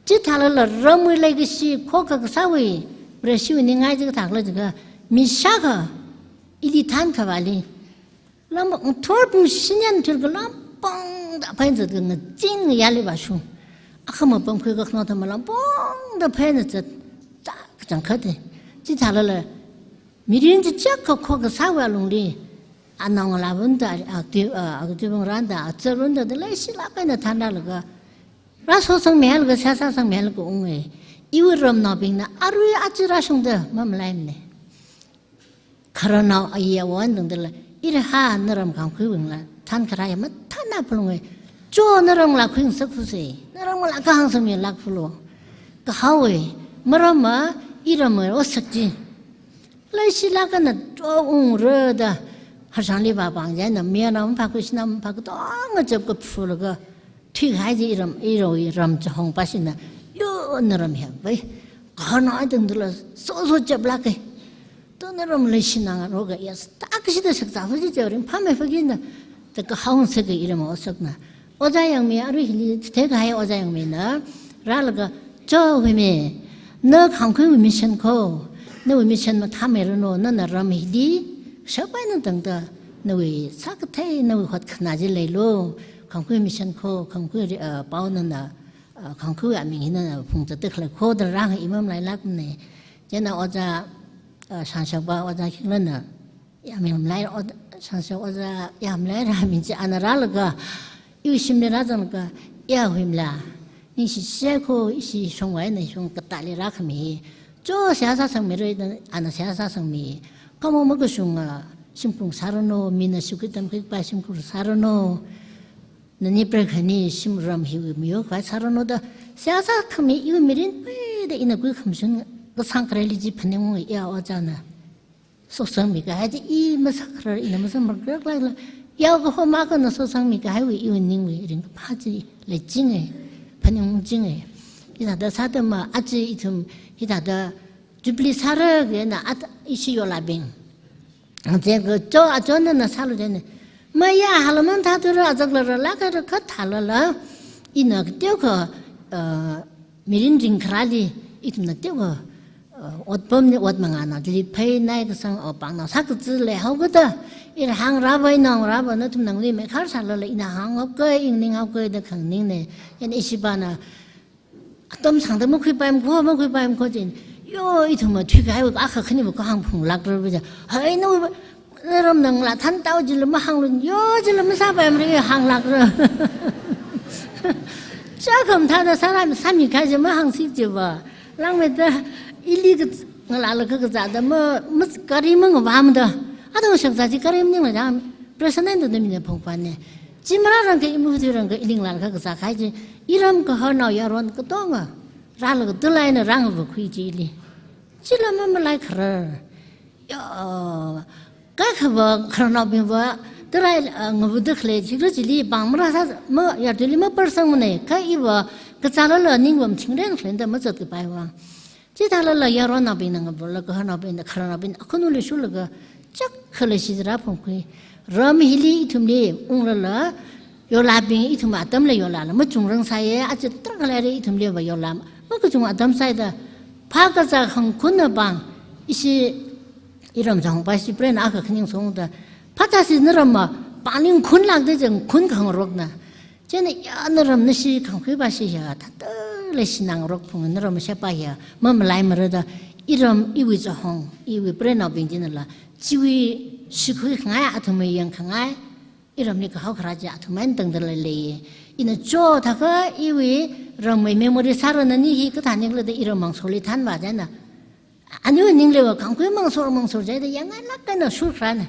Chithālala ramwui leikashi khokha kasāwui, Vareshiwui ningai chi kathākhala jiakha, mi shākha ili thankhavāli lam ngathor pung shinyan thuilaga lampangda phāzatlaga ngazin ngayāli vāshung. Akha mapamkhui kakhanao thāma lampangda phāzat, ta kachangkhatta. Chithālala mirin chi chiyākha khokha kasāwui alungli, anaongalāvānda, akatui, ah, akatuivāngarānda, azarvānda, da leishilāk eina thanrālaga, rāshosangmihailaga, seihā sāsangmihailaga unga. Iwui ramnaobingna arui aja rāshungda mamalaimana. Khararnao ayi awon tangdala, ira ha naram kangkhuiwui ngalā thankharā ya mathāna phalunga. Cho naram ngalā khuingasakphusa, naram ngalā kahāng sangmilākphulu. Kahaowa, maramva iramwui otsak chi leishilāk eina cho ungra da, harshangli vāpāng chieina, mayarnao maphākhui, shanao maphākhui, katonga chapkaphulaga thuikahai chi iram, irawui ram zahong pāshina, yo naram hi vai. Khararnao tangdala soso chaplāka. To naram leishina ngaroka, ya stākashida shakzā phaji chao ringphāmei phākina, da kahāng sāka iram otsakna. Ojā Yangmi, arui hili theikahai Ojā Yangmina rālaga, cho Huimi, na kangkhuiwui mission kho, nawui mission mathāmeiranu, nana ram hili shap eina tangda, nawui sākathei, nawui hotkhanā chi leilu, kangkhui mission kho, kangkhui ri-, ah, pao nana, ah, kangkhui aming hi nana phungzatda khalei kho da rāngai, i mamalailākmana. Chieina Ojā, ah, Shangshakva, Ojā Khinglana, yāmlai, o-, Shangshak Ojā yāmlai rāmi chi ana rālaga, iwui shimli rāzanglaga, ya Huimila, ningshi shai kho, ishi shongwui eina shong katāli rākhami. Cho seihā sāsangmira da, ana seihā sāsangmi. Kamo makashunga shimkhur sāranu, mina shukri tamkhui kapai shimkhur sāranu. Nani prekhani shim ram hiwui mayo khavai sāranu da, seihā sākhami iwui mirin pui da ina kuikhamashung kasāng khareli chi phaningunga ya Ojāna. Soksangmi kahai chi i masākharar, ina masāmakarar laila, yao kaho makana soksangmi kahaiwui iwui ningwui ringkaphā chi leichinga, phaningungchinga. Hithāda sāda ma aja ithum hithāda Jubilee sāra kayana at ishi yolabing. Chieina cho achonna sālu chieina, maya halaman thātura azakla rālākhaira kathālala, ina kateokha, ah, mirin ringkharāli, ithumna teokha, ah, otpamli ot mangāna, liphainai kasang, oh, pangnao sākazi leihaokada, ira hāngrāva, inaongarāva, nathum nangli meikhar sālala, ina hānghaoka, ina ninghaoka da khanganingne. Chieina ishivāna, atam sāngda makhuipaimkho, makhuipaimkho jin. Yo, ithumva thuikahaiwui akha khaniva kahāng phunglākra va ja. Hai, nawui, naram ngalā thantao jila mahānglu, yo jila masāpaimara hānglākra. Chākham thāda sāra sāmikahai chi mahāngsik jiva. Langmeida ili ka ngalālaga kazāda ma, ma gari mangavāmada. Atam shakzā chi gari maningla jam, president da mina phungpane. Chi marārangka, i maphuirangka, ili ngalālaga kazākahai chi, iram kaharnao yaron katonga rālaga tulaina rāngavākhui chili. Chila mamalaikharar. Ya, kaikhava khararnaobingva, tulai, ah, ngavāda khalei, chikra chili pāng marāsā, ma, yartuili maparsangmana, kha iva, kazālala ningva mathingren khalei da mazatkapai vang. Chithālala yaronnaobingna ngavālaga, kaharnaobingna, khararnaobingna, akhunli shurlaga, chak khalei shizra phungkhui. Ram hili ithumli, unglala, Yolabing ithum atamla yolala machungrangsāya, aja tarākha leira ithumliva yola makachung atam sāhaida, phākazā khangkhunna pāng, ishi iram chahong pāshi prena akha khaning songda, phāzāsi naramva pāng ning khunlākda jang khun khangarokna. Chieina ya naram nashi khangkhui pāshi ya, thāda leishi ngarok phung naram shapa ya, mamalaimara da, iram iwui chahong, iwui prenaobing chinala, chiwui shikhui khangai, athumwui yangkhangai, iramli kahao kharā chi athum eina tangda lei. Ina chothākha iwui ramwui memory sāra, nani hi kathāningla da iram mangsoli thanva chieina. Aniwui ningliva khangkhui mangsor mangsor chieina yangngailāk eina shurkharāna.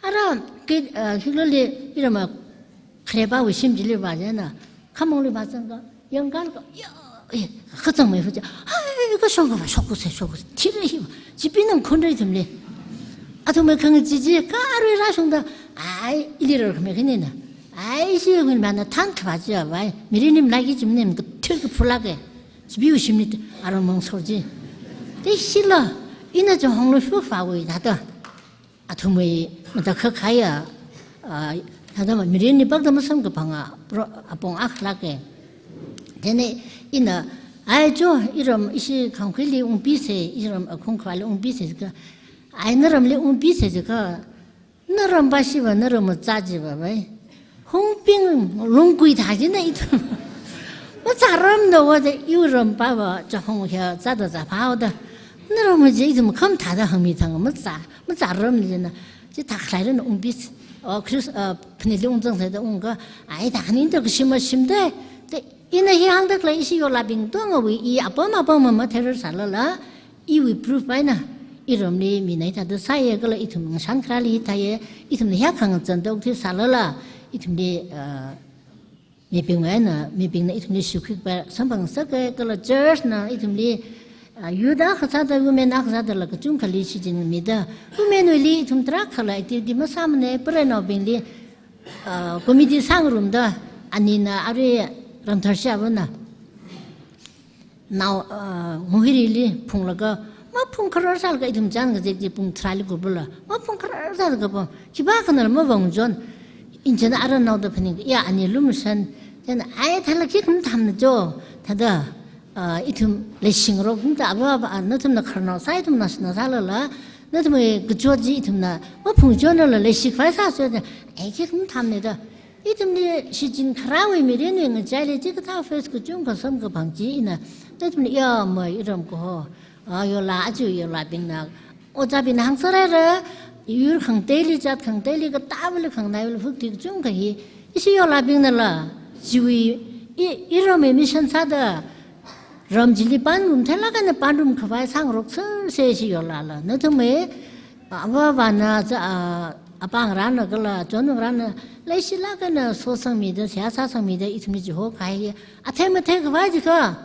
Ara, ki, ah, hiklali iramva kharepāwui shim chili va chieina, khamongli vāzangka, yangkālakha, ya, eh, kazang meihu chi, hai, kashong kava shokuse, shokuse, thira hiva, chipee nang khunra ithumli. Athumwui khangachee chi, kha arui rāshungda, ai, ili rarkhami khanina. Ai, ishi ngunmana thankhavā chiva, ai, mirinli malaiki chimnim kathir kaphulāka. Chipeewui shimli aram mangsor chi. Te shila, ina chahongla shukhavāwui thāda. Athumwui matakhak kahaiya, ah, thāda ma mirinli pakda masamkaphanga, pro-, apong akha lāka. Chieina ina, ai cho, iram ishi khangkhuili ungpisa, iram akhung khavāli ungpisa jiakha, ai naramli ungpisa jiakha, naram pāshiva, naram machā chiva vai. Hungbing lungkui thā china ithum. Machāramda va da iram pāva, chahong hiya zāda zāphaoda. Naram maji ithum khamathāda hangmi thang machā, machāram china. Chithākhalei rana ungpis, o, Chris, o, phanitli ungzang sāda ungkha, ai thākhaningda kashim mashimda. Da ina hi hāngda khalei ishi yolabing tongawui i apam apam mamatheirar sālala, iwui proof eina, iramli minai thāda sāya kala ithum ngashan kharāli thāya, ithumna hiyākha ngazanda okthui sālala, ithumli, ah, mibingwui eina, mibingna ithumli shikhui kapai samphang sāka kala church na ithumli, ah, youth akha sāda, women akha sādala kachungkhali shichinmida, women wuili ithum tarākhala activity masāmana, prenaobingli, ah, committee sāngarumda, anina arui ramthar shiyavana. Nao, ah, Muhirili phunglaga, maphung kharar sālaga ithum chān kazek chi pung tharāli kupla, maphung kharar sālaga pung, khipākhanala mavāngchon, ina chieina ara naoda phaning, ya ani lumshan, chieina ai thāla khikha mathāmana cho, thāda, ah, ithum leishingarok ithumda ava ava, ah, nathumna khararnao sā, ithumna sānao sālala, nathumwui kachot chi ithumna maphungchonla leishi khavai sāso da, ai khikha mathāmana da, ithumli shichin kharāwui mirinwui ngachaili chikathā phase kachungkha samkaphang chi ina, nathumli ya mai iram kaho, ah, yola aja yolabingna, ojābingna hāngsāhaira, yur khangateili, jat khangateili, katāvali khanganaiwuili phukti kachungkha hi, ishi yolabingnala, chiwui, i, iramwui mission sāda, ram chili pānrum theilāk eina pānrum khavai sāngarok sāsa ishi yolala. Nathumwui, ava avana cha, a, apāng ngarāna kala, chon ngarāna, leishilāk eina sosangmida, seihā sāsangmida, ithumli chihokahai, athei mathei khavai jiakha,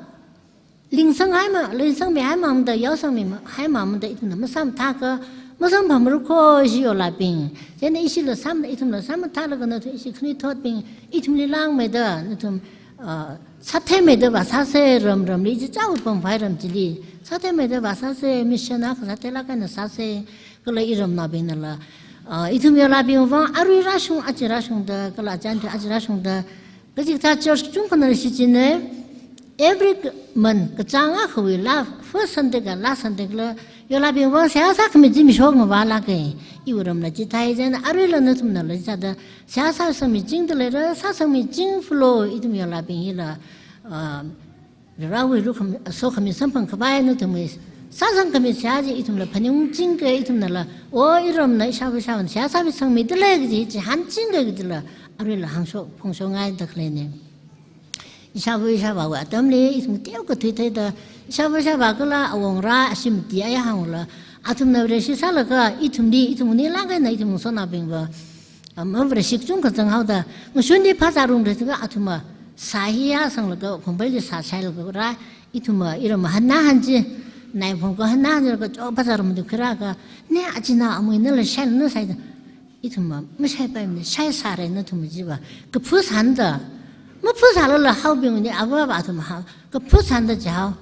lingsanghaima, lingsangmihaimamada, yaosangmihaimamada, ithumna masāmathākha, masamphangmara kho ishi yolabing. Chieina ishila sām, ithumla sāmathālaga nathum ishi khanuithotbing, ithumli langmeida, nathum, ah, sātheimeida vāsāsa, ram ramli, ichichāwui pamphai ram chili. Sātheimeida vāsāsa, mission akha sātheilāk eina sāsa, kala iramnaobingnala, ah, ithum yolabingwui vang arui rāshung, aja rāshungda, kala achān aja rāshungda, kachikathā church kachungkhana shichinna, every month, kachāng akhawui la, first Sunday ka last Sunday kala, yolabingwui vang seihā sākhami chi mishok mavālāka, iwui ramla chithāi chieina, aruila nathumnala chithāda, seihā sāsangmichingda leira, sāsangmiching phulo, ithum yolabing hila, ah, Varewui lukham, sokhami samphang khavai nathumwui sāsangkhami seihā chi ithumla phaningungchingka, ithumnala, o iramna ishāva ishāvāna seihā sāmisangmida lei kaji chi hāngchingka kajila, aruila hāngshok, phongshokngaida khaleina. Ishāva ishāvāwui atamli, ithum teokha thuitheida, ishāva ishāvā kala awongra, ashim ti aya hāngla, athumna Vareshi sālaga, ithumli, ithum ninglāk eina ithum ngasotnaobingva, ah, maVareshi kachungkha zanghaoda, ngashunli phazā rungra jiakha athumva, sā hi yāsanglaga, khongpaili sā shailaga rā, ithumva, iramva hanna hanji, naiphong kahānna hanjilaga, cho phazā rungda khuirākha, ne achinao amui nala shailana saida, ithumva, mashaipaimana, shaisāra nathum chiva, kaphu sānda, maphu sālala haobingwuina, ava ava athum hao, kaphu sānda chihao.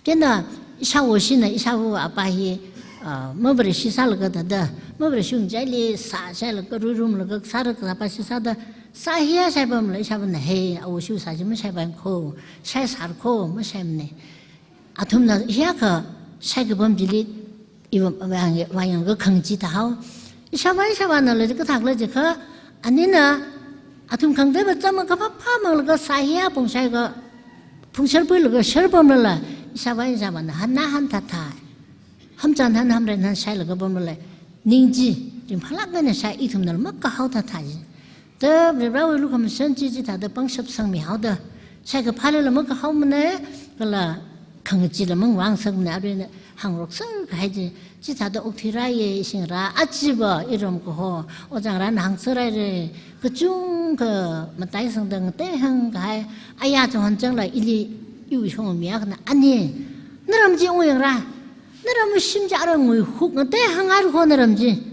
Chieina ishāwo shina ishāva apā hi, ah, maVareshi sālaga thāda, maVareshi ngachaili sā shailaga ruirumlaga sāra kasā apā shi sāda, Sā hiya shaipamla ishāvāna he, awui shu sā chi mashaipaimana ko, shaisāra ko, mashaimana. Athumna hiyākha shaikapam chili, iva vāyang, vāyanglaga khangachee thāhao. Ishāvā, ishāvānala kathākhala jiakha, anina athum khangateiva chāma kaphā phāmanglaga sā hiya pongshaiakha, phungsher puilaga sher pamlala, ishāvā, ishāvāna hanna hanthāthā. Hamchan han hamren han shailaga pamlala, ning chi ringphālāk eina shai, ithumnala makahao thāthā chi. Da Varivarāwui lukhamashan chi chithāda pangshap sangmihaoda, shaikaphālala makahaomana, kala khangacheela mangvāngasakmana, aruina hāngrokser kahai chi, chithāda okthuirāya, ishi ngarā, achiva iram kaho, ojā ngarāna hāngserhaira, kachungkha mataisangda ngateihāng kahai, aya chonhon changla ili iwui shong mi akhana, ani, naram chi ungyangra, naram shim chi ara nguihuk ngateihānghai ko naram chi.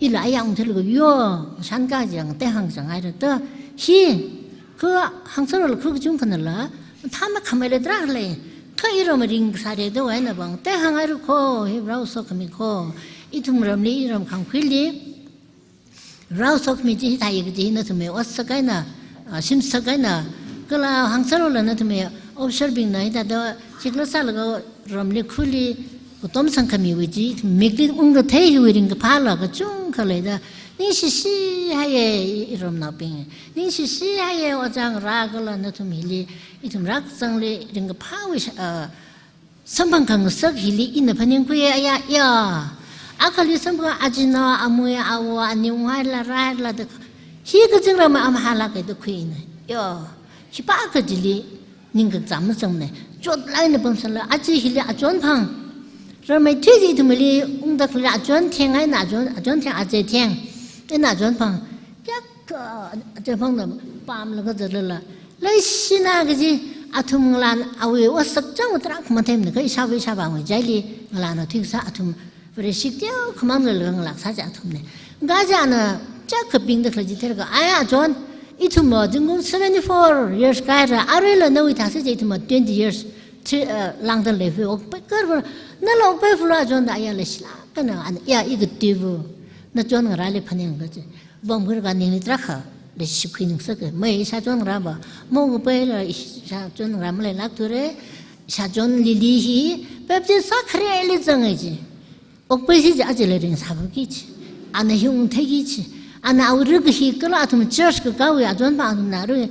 Ila aya ungtheilaga yo, shanka chi ngateihāng sanghaira da. Hi, kha hāngserla kha kachungkhanala, thāma khamei leidalei. Kha iram ringkasā rida vaina vang, teihānghai ko, hi Varewui sokhami ko. Ithum ramli, iram khangkhuili, Varewui sokhami chi hithāya kaji hi nathumwui otsak eina, ah, shimsak eina, kala hāngserla nathumwui officerbingna hithāda khikhala sālaga ramli khuli katom sangkhamiwui chi, mikli ungkathei hiwui ringkaphāla kachungkha leida, ningshishihaira iramnaobing, ningshishihaira ojā ngarā kala nathum hili, ithum rākazangli ringkaphāwui sha-, ah, samphang khangasak hili ina phaningkhuiya, ya, ya. Akhali samphang ajinao, amui, awo, ani unghaila, rāhaila da. Hi kazingram amahālāka da khuina. Ya. Hipa kajili ningkachām mazangmana. Chotlāk eina pamsangla, aja hili achon phang. Ramei thui chi ithumli ungda khalei achon theng eina achon, achon theng, aja theng. Eina achon phang. Kayākha achon phangna pamlaga zatlala. Leishina kaji athum ngalāna awui otsak chang tarākha matheimana, kha ishāva ishāvāwui ngachaili ngalāna thuikasā athum Vareshi teokhamang lalaga ngalākasā chi athumna. Kha china chākha pingda khalei chi theilaga, aya achon, ithumva zingkum seventy-four years kāhaira, aruila nawui thāsi chi ithumva twenty years, three, uh, lāngda leiphui, okpai karva, nala okpaiphula achon da aya leishilāk eina, ana, ya, i kativu, nachon ngarāli phaninglaga chi. Vāmkhuilaga ningli tarākha leishikhui ningsaka, mai ishāchon ngarāva, maokapaila ishāchon ngarā maleilākthura, ishāchon Lily hi, Baptist sākhareli zanga chi. Okpaisi chi ajala ringsāphoki chi. Ana hi ungtheiki chi. Ana awui ruk hi kala athum church kakāwui achon phang athumna rui.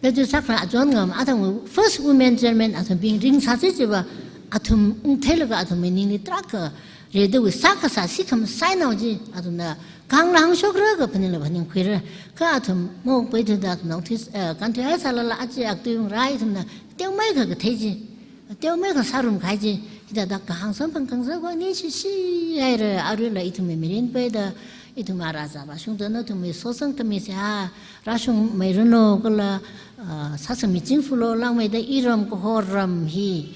Ledu sakra achon ngam athum first women chairman athumbing ringsāsi chiva athum ungtheilaga athum ningli tarākha redawui sākasā sikham sainao chi athumna khanglāng shokra kaphaningla phaningkhuira. Kha athum maokpai thuda athumna ungthei, eh, kānthuihai sālala aja aktui ngarā ithumna teomeikha kathei chi. Teomeikha sārum kahai chi, hithāda kahāng samphang khangasak ko ningshishihaira, aruila ithumwui mirin peida, ithum ara zāvāshungda nathumwui sotsang khami seihā rāshungmeiranu kala, ah, sāsangmi chingfulu langmeida iram kaho ram hi.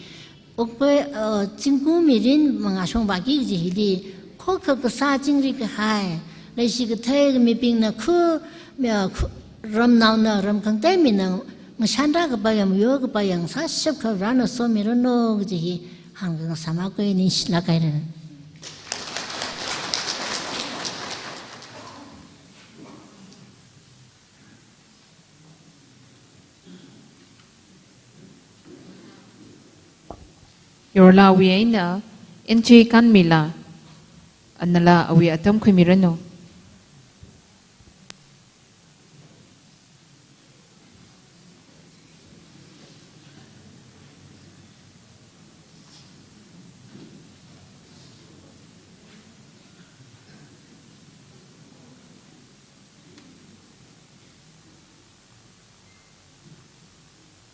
Okpai, ah, zingkum mirin mangāshong vāki kaji hili, khokha kasā chingri kahai, leishi kathei mibingna khu, mi, ah, khu, ramnaona ram khangatei mina, ngashanra kapai yam, yo kapai yam, sāshapkha Varena somiranu kaji hi, hāngkhangasak makhui ningshilāk haira. Yorlawui eina, N J Kanmila, anala awui atam khuimiranu.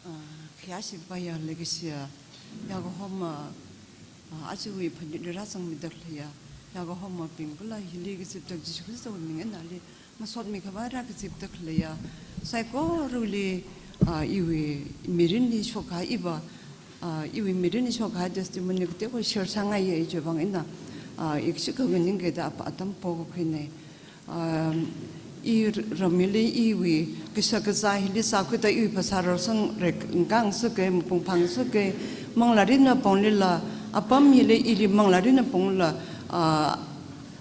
Ah, khayāshi paya legacy ya, yakahoma, ah, ajawui phanit rāzangmida khaleiya, yakahomabing kala hili kazipda Jishu Khristawui ming eina ali masotmi khavai rākazipda khaleiya, saikorali, ah, iwui mirinli shokkahai iva, ah, iwui mirinli shokkahai testimony kateokha share sāngaiya chiwui vang eina, ah, ikashi khanganing kida apa atam pokakhuina. Um, i ramli iwui kashak kazā hili sākhuida iwui phasā rāsang rek ngkang sāka, mapung phang sāka, manglārin apong lila, apam hili ili manglārin apong lila, ah,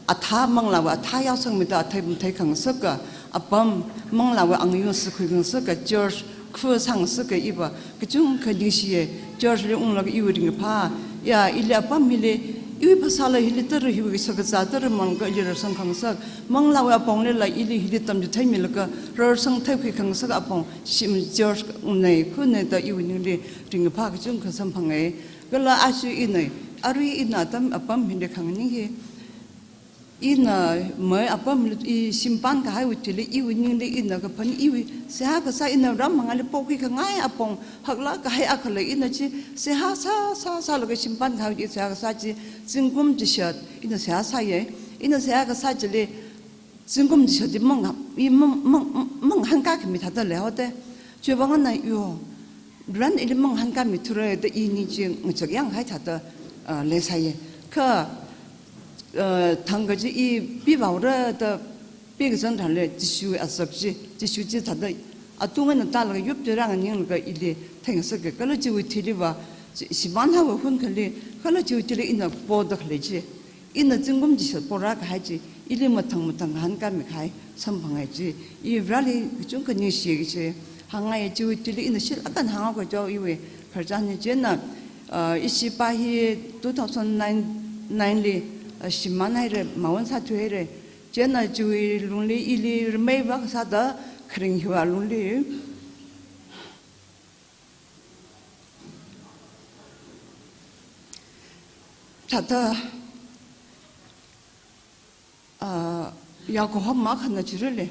athā manglāva athā yaosangmida athei mathei khangasaka, apam, manglāwui angayung sākhui khangasaka church, khu sāngasaka iva, kachungkha ningshiya, church li unglaga iwui ringkaphā, ya, ili apam hili, iwui phasāla hili tara hiwui shakazā tara mangka ili rarsang khangasak, manglāwui apong lila ili hili tamchitheimilaga, rarsang theikhui khangasak apong, shim church ungnei, khunei da iwui ningli ringkaphā kachungkha samphanga, kala aja ina, arui ina atam apam hili khanganing hi, ina mai apam i shimpan kahaiwui thili iwui ningli ina kaphan iwui seihā kasā ina ram mangāli pokhui khangai apong haklāk kahai akhala ina chi seihā sā, sā, sālaga shimpan kahaiwui seihā kasā chi zingkum chishat ina seihā sāya, ina seihā kasā chili zingkum chishat chi mang, i mang, mang, mang hāngkākhami thāda leihaoda. Chiwuivang eina yo, ran ili mang hāngkāmithura da i ning chi ngachak yanghai thāda, ah, leisāya. Kha, ah, thang kaji i pivaora da pikazang thanle Jishu azak chi, Jishu chi thāda atung eina tālaga yup chi rānganinglaga ili theingasaka kala chiwui thiliva, chi, shimānhaowa hun khali, kala chiwui thili ina poda khalei chi. Ina zingkum chishat pora kahai chi, ili mathang mathang hāngkāmi kahai samphanga chi, i Vareli kachungkha ningshiya kachi, hāngngai chiwui thili ina shil akan hānga kajo iwui khararchan hi chieina, ah, ishi pa hi two thousand nine, nine li, ah, shimānhaira, mawan sāthuihaira, chieina chiwui lungli ili rameiva kasāda kharing hiwui lungli. Thāda, ah, yakohoma khana chirule.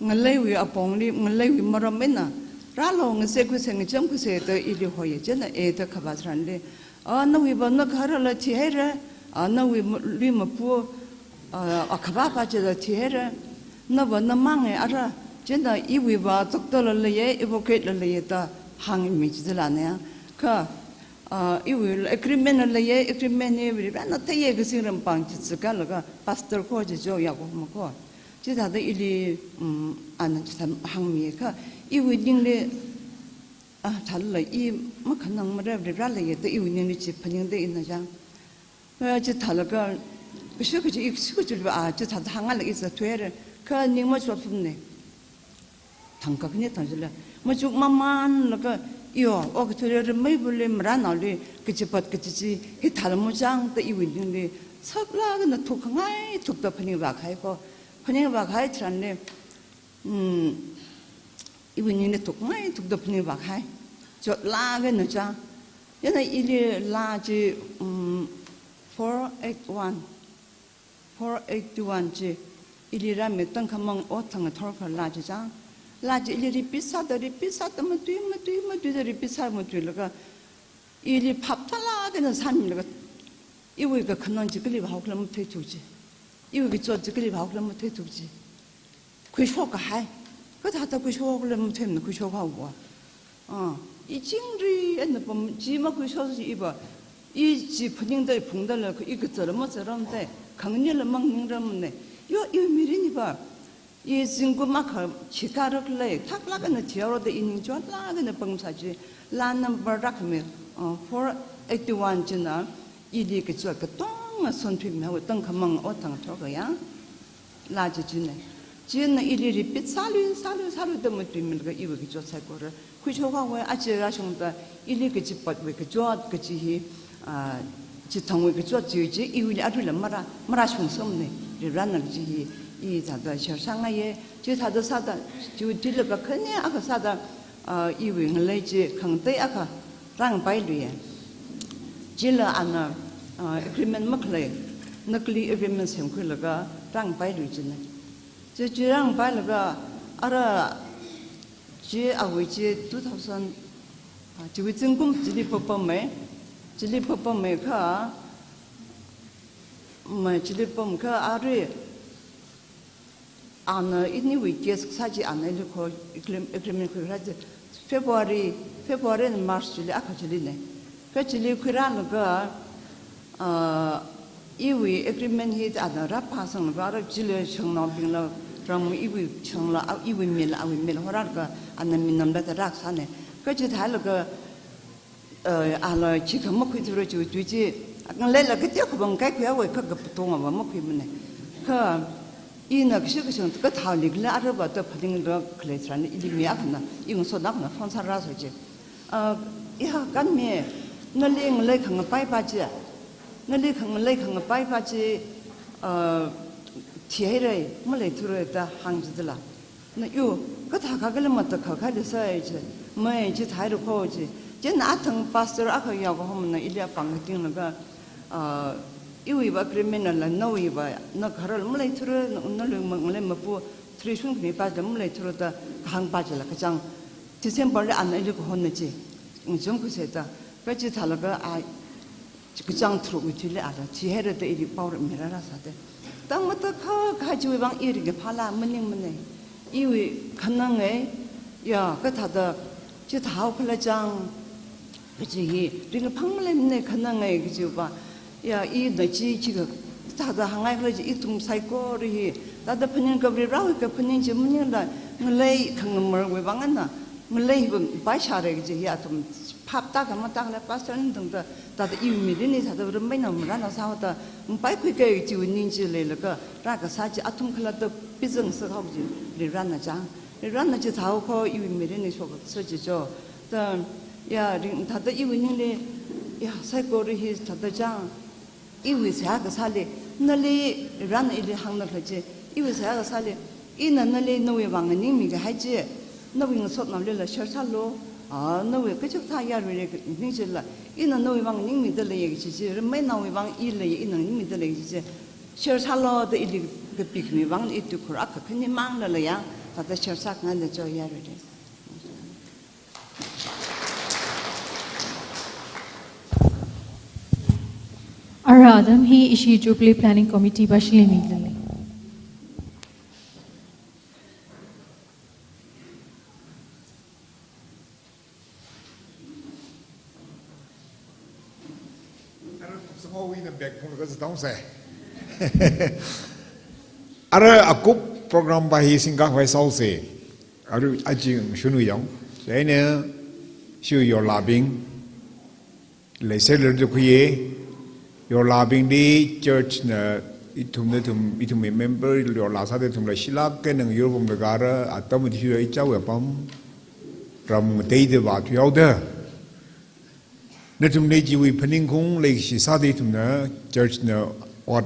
Ngaleiwui apongli, ngaleiwui maram eina, rālu ngase khuise ngacham khuise da ili hoya chieina e da khavā tharanli. Ah, nawui va na kharala thihaira, ah, nawui ma-, lui mapu, ah, akhavā pa chila thihaira, nava na mangai ara, chieina iwui va doctor la leiya, advocate la leiya da hāngmi chila naya. Kha, ah, iwui agreement la leiya, agreement hi Varivarana theiya kazingram pāng chi zikalaga pastor kho chijo yakohoma kho. Chithāda ili, um, ana chithā hāngmiya kha, iwui ningli, ah, thālala i makhanangmara Varivara leiya da iwui ningli chi phaningda ina chang. Ah, chithālaga, kashi kaji, i kashi kaji va, ah, chithāda hāngala i zathuihaira, kha ning machotpamne. Thang kakhane thang chila, machuk mamānlaga, iyo, okathuili rameiva̱li, maranaoli, kachipat kachichi, hithāla machang da iwui ningli, saklāk eina thukkhangai thukda phaningvākahai kho, phaningvākahai tharanli, um, iwui ningli thukkhangai thukda phaningvākahai, chotlāk eina chang. Chieina ili laa chi, um, four eight one, four eight one chi, ili rāmi Tangkhamang Ot Thang Ngathor kha laa chi chang. Laa chi ili repeat sāda, repeat sāda matui, matui, matuida repeat sā matuilaga, ili phap thālāk eina sāmilaga, iwui kakhanang chi kali vāhaokhala matheithu chi. Iwui kachot chi kali vāhaokhala matheithu chi. Khuishok kahai. Kathāda khuishokhala matheimana khuishokhaowa. Ah, i chingri eina pam chi makhuishok chi iva. I chi phaningda phungdala i kazāla mazāramda. Khanganila mangningramne. Yo, i mirin iva. I zingkum akha chikarak lei, thaklāk eina thihaora da i ning chotlāk eina pangsa chi, laa number rākhami, uh, four eighty-one china, ili kachot katonga sonthuimihaowa Tangkhamang Ot Thang Ngathor kha ya, laa chi china. China ili repeat sālui, sālui, sāluida matuimilaga iwui kachot saikora khuishokhaowa, aja rāshungda ili kachipatwui kachot kachi hi, ah, chithangwui kachot chi chi iwuili aruila mara, marāshungsamne, Varivarana kachi hi, i thāda share sāngaiya, chithāda sāda, chiwui thili kakhane akha sāda, ah, iwui ngalei chi khangatei akha rāngapailuiya. Chila ana, ah, agreement makhalei, nakli agreement semkhuilaga rāngapailui china. Chi, chi rāngapailaga, ara chi awui chi two thousand, ah, chiwui zingkum chili papam mai, chili papam mai kha, mai chili pam kha arui, ana iniwui case sā chi ana ili kho agreem-, agreement khuirā chi February, February and March chili akha chili ne. Kha chili khuirālaga, ah, iwui agreement hi ana rāphāsanglaga, ara chili shangnaobingla, ram iwui shangla, a, iwui mila, awui mila horālaga, ana minamda da rākasāne. Kha chithālaga, eh, ala chikha makhuithura chiwui tui chi, ngaleila kateokha vang kaikhuihaowa kha kapatongava makhuimane. Kha, Ina kashi kashang kathāli khalei araba ta phaningda khalei tharan ili mi akhana, i ngasotna akhana phone sārāsa chi. Ah, ya, kan mi, nali ngalei khangapai pa chi. Nali khangalei khangapai pa chi, ah, thihaira, maleithura da hāng jidala. Na yu, kathā kakhala matakhak khala sai chi, mai chithāhaira kho chi. Chieina athang pastor akha yaokahomana ili apāng katinglaga, ah, iwui va agreement la nawui va, na kharar maleithura, na, nali ngalei mapu, three shun khani pa da maleithura da kahāng pa chila kachāng. December li ana ili kahonna chi. Ngachum khuisai da. Kachithālaga a kachāng tharuk mithuili ala thihaira da ili pao rāmi rārāsa da. Tangmatakhak kaji vang i ringkaphāla maningmana. Iwui khanang ngai, ya, kathāda chithāhao khala chang kaji hi, ringkaphā maleimana khanang ngai kaji va. Ya, ina chi, chi kathāda hāngngai khala chi, ithum saikora hi. Thāda phaningkapli rāwui kaphaning chi maningla, ngalei khangamarwui vang eina, ngalei hi va paishāra kaji hi athum phap tākha matākhala pastor ni tangda, thāda iwui mirinli thāda rameinao marānao sāhaoda, ngapaikhui kaji chiwui ning chi leilaga, rākasā chi athum khalatta pizang sāhao chi, rirāna chang. Rirāna chithāhao kho iwui mirinli shokkasā chi cho. Da, ya, ring, thāda iwui ningli, ya, saikora hi thāda chang. Iwui seihā kasāli, nali, rirāna ili hāngna khala chi, iwui seihā kasāli, ina nali nawui vang nganingmi kahai chi, nawui ngasotnaolila share sālu, a, nawui kachuk thā yaruira ning chila, ina nawui vang nganingmida leiya kaji chi, rameinaowui vang i leiya, ina nganingmida leiya kaji chi, share sālu da ili kapikhami vang i tuikhur akha khani mang lala ya, thāda share sākhangaina cho yaruira. Ara atam hi ishi Jubilee Planning Committee pāshili mili. Ara kupsangwui na bag phunglaga zatongsa. Ara akup program pa hi singkakhavai sāsa. Ara aja shunu yong. Chieina shu yorlabing. Leiser ler da khuiya. Yorlabingli church na ithum nathum, ithum member yorla sāda ithumla shilak ke nang yorpamlaga ara atam di shu ichāwui apam. Ram ngateida vāthuihaoda. Nathumli chiwui phaningkhaung leikashi sāda ithumna church na ot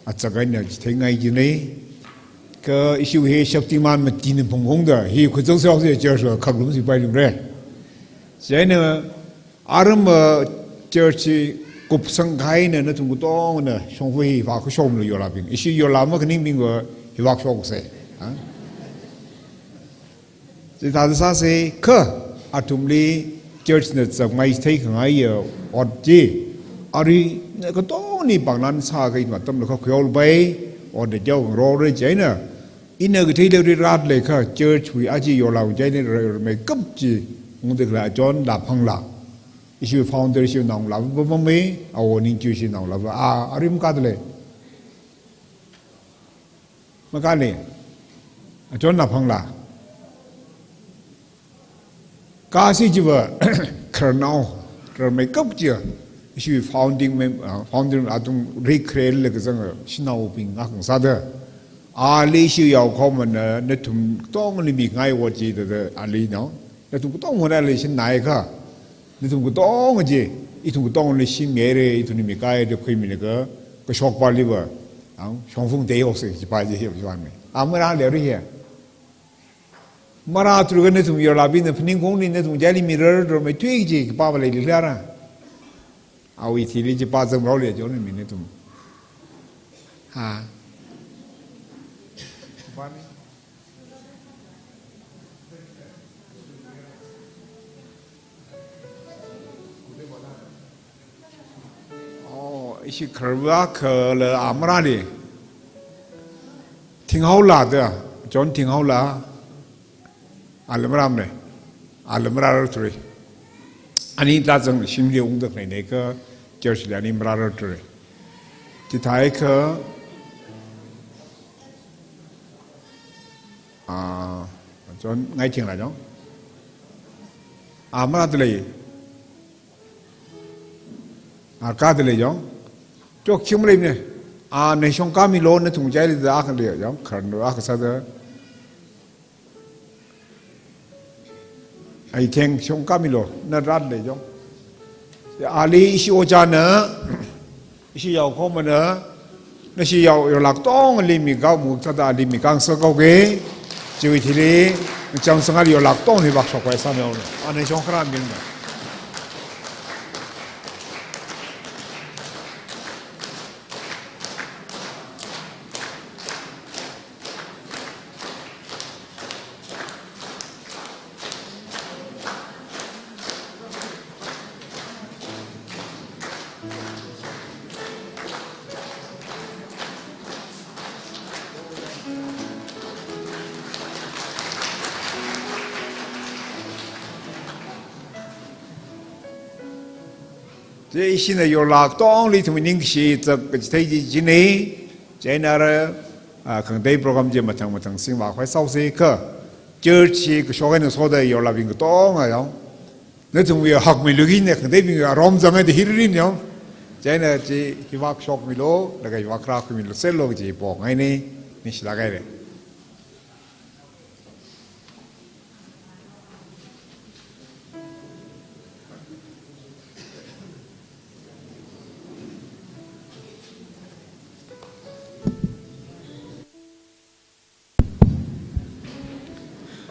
achak eina chitheingai jina. Kha ishi hi Shaktiman matina phungkhaungda hi khuizang sāhaosa church va khaklum si pailungra. Chieina aram, uh, church hi kupsang kahaina nathum katongna shongfa hi vākashomlu yorlabing. Ishi yorla makhaningbing va hi vākashoksa. Ha? Chithāda sāsa kha athumli church na chakmei theikhangai ya ot chi. Arui na katongli pangnan sākahai atamla kha khuihaolu bai, ot da jau ngarora chieina. Ina katheida rirāt leikha church wui aja yorla chieina ra-, rameikap chi ngungda khala John Laphangla. Ishi founder ishi naongalāva pammi, awo Ningchui ishi naongalāva. A, arui makāda lei. Makāli. John Laphangla. Kashi chiva, khararnao, rameikap chi, ishi founding mem-, ah, founder athum rikrel le kazang, shanaobing akha sāda. Ali ishi yaokahomana, nathum katongli mingai ot chi da, da, ali no. Nathum katongana ali shinnaikha. Nathum katong chi, ithum katongli shimira, ithumli mikai da khuimilaga, kashok paliva, ang, shongfa tei oksa, chi pa chi hi, chi pa mi. A marāli arui hi. Marāthuilaga nathum yorlabingna phaningkhaungli nathum chili mirar, rar meithui chi, khipā va leili khala. Awui thili chi pa zanglaoli chon mi nathum. Ha. Oh, ishi kharva khala a marāli. Thinghaola da, John Thinghaola. Ala marāmana. Ala marārarthura. Ani tazang shimli ungda khaleina kha church li ani marārarthura. Chithākha, ah, John Ngaithingla jong. A marāda lei. A kāda lei jong. Chok chim leimana. Ana shongkāmilu, nathum chili da akha lei jong, khararnao akha sāda. Ai theng shongkāmilu, na rat lei jong. Ali ishi ojāna, ishi yaokahomana, nashi yao yorlak katongali mikahoma sāda ali mikahoma sākaoke, chiwui thili, chang sangali yorlak katongli vāshok khavai sāmihaolu. Ana shongkharā mina. Chi ishina yorlak katongli ithum ning kashi zak kachithei chi china, chieina ara, ah, khangatei program chi mathang mathang singvā khavai sāhaosa kha, church hi kashok eina soda yorlabing katonga yao. Nathumwui hakmeilui eina khangateibingwui arom zanga da hi rin yao. Chieina chi hi vāshokmilu, laga hi vākharā khuimilu, selo kaji pongaina, ningshilāk haira.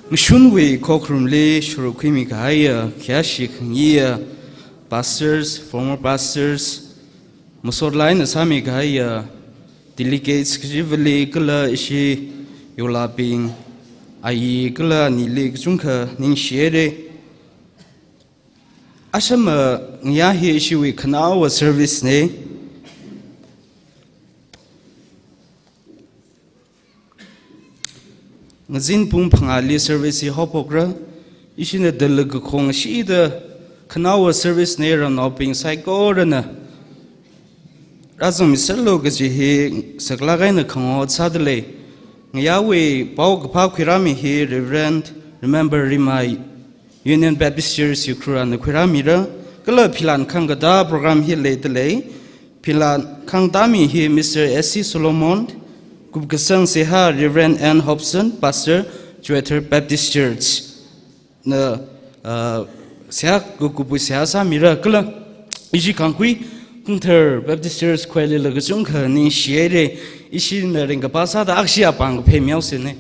Ngashunwui khokharumli sharuk khuimi kahaiya, khayāshi khangayiya, pastors, former pastors, masot laa eina sāmi kahaiya, delegates kachivali kala ishi yorlabing, ayi kala anili kachungkha ningshihaira. Ashama ngayā hi ishiwui khanaowa service na. Ngazin pung phangāli service hi haophokra, ishina dala kakhong shida khanaowa service na ramnaobing saikorana rāzangmisālu kaji hi saklāk eina khangaho sādalei. Ngayāwui paokaphā khuirāmi hi Reverend Remember Rimai, Union Baptist Church Ukhrul na khuirāmira, kala philan khangkatā program hi leidalei. Philan khangtami hi Mister S C Solomon, kupkasang seihā Reverend N Hobson, Pastor, Chuethar Baptist Church, na, ah, seihā ku-, kupu seihā sāmira kala ishi Khangkhui Kungthar Baptist Church khuilila kachungkha ningshihaira, ishina ringkaphā sāda akhashi apāng kaphemihaosena.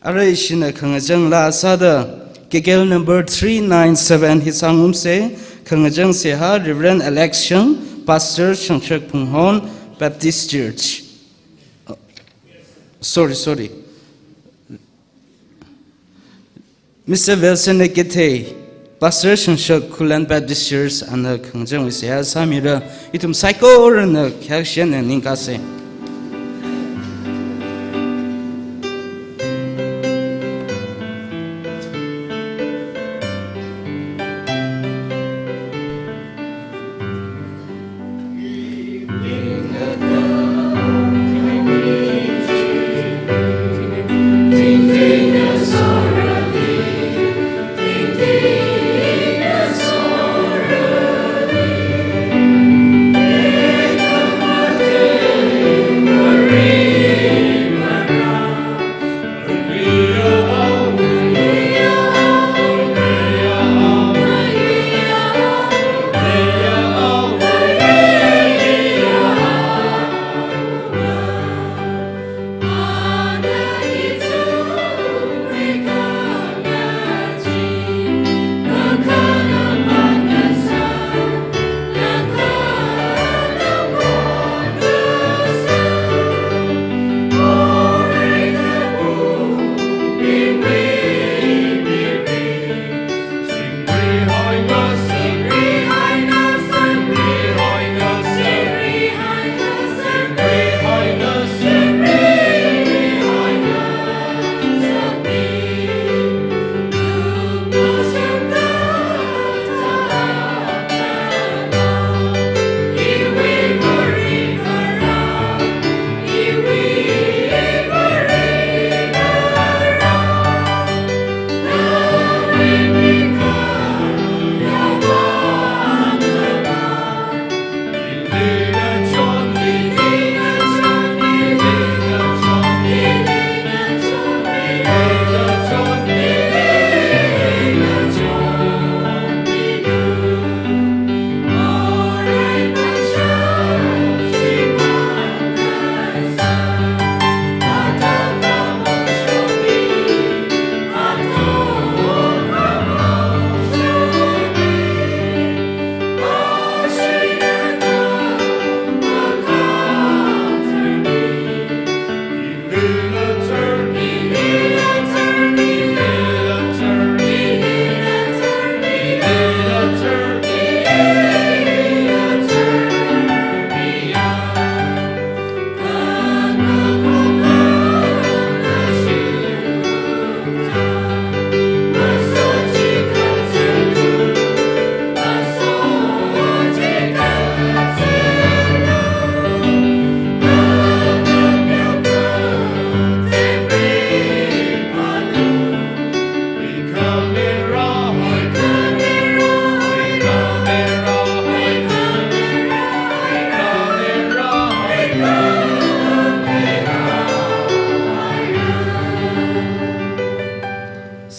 Arui ishina khangachang laa sāda, K K L number three nine seven hi sāngarumsa, khangachang seihā Reverend Alex Shang, Pastor Shangshak Phunghon Baptist Church. Oh, sorry, sorry. Mister Wilson Ekithei, Pastor Shangshak Khullen Baptist Church, ana khangachangwui seihā sāmira, ithum saikorana khayākashina ningkasa.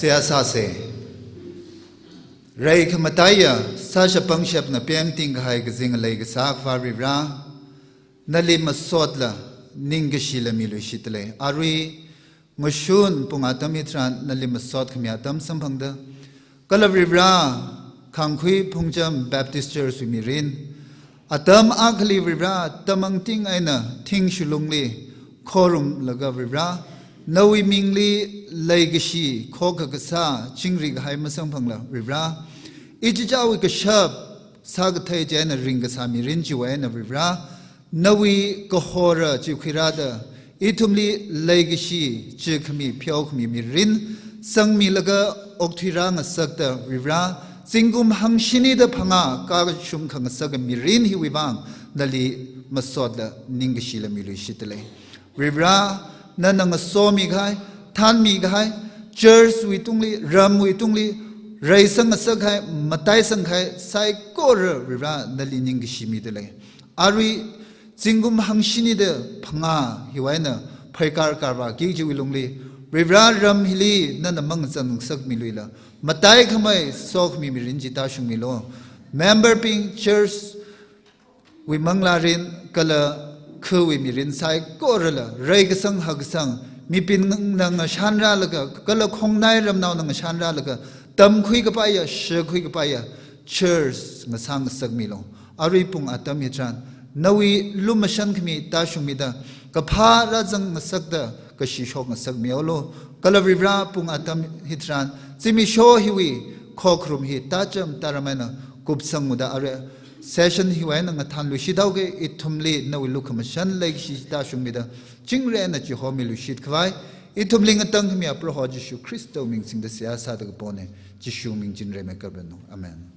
Seihā sāsa. Rai khamataiya, sāshap pangshapna pemting kahai kazing ngalei kasā Akhava Varivara, nali masotla ningkashila miluishit lei. Arui ngashun pung atam hitharan nali masot khami atam samphangda, kala Varivara, Khangkhui Phungcham Baptist Church wui mirin, atam akhali Varivara, tamangting eina thing shilungli khorumlaga Varivara, nawui mingli leikashi khokha kasā chingri kahai masamphangla Varivara, ichichāwui kashap sākathei chieina ringkasā mirin chiwui eina Varivara, nawui kahora chi khuirāda, ithumli leikashi chikhami pheokhami mirin sangmilaga okthuirā ngasakta Varivara, zingkum hangshinida phangā kashum khangasaka mirin hiwui vang nali masotla ningkashila miluishit lei. Varivara, nana ngasomi kahai, thanmi kahai, church wui tungli, ramwui tungli, reisang ngasak kahai, mataisang kahai saikora Varivara nali ningkashi mida lei. Arui zingkum hangshinida phangā hiwui eina pheikar karvāki chiwui lungli, Varivara, ram hili nana mangazan ngasak miluila, mataikhamei sokhami mirin chi tāshungmilu. Member bing, church wui manglārin kala khawui mirin saikorala, reikasang hakkasang, mibingna ngashanrālaga, kala khongnai ramnaona ngashanrālaga, tamkhui kapaiya, shākhui kapaiya church ngasā ngasakmilu. Arui pung atam hitharan nawui lumashan khami tāshungmida, kaphā rāzang ngasakda kashi shok ngasakmihaolu. Kala Varivara, pung atam hitharan zimiksho hiwui khokharum hi tācham tāram eina kupsangmida, arui session hiwui eina ngathanluishit haoki. Ithumli nawui lukhamashan leikashi tāshungmida, chingri eina chihomiluishit khavai, ithumli ngatangkhamiya Proho Jishu Khristawui ming singda seihā sāda kapona. Jishu ming chinre me kabranu. Amen.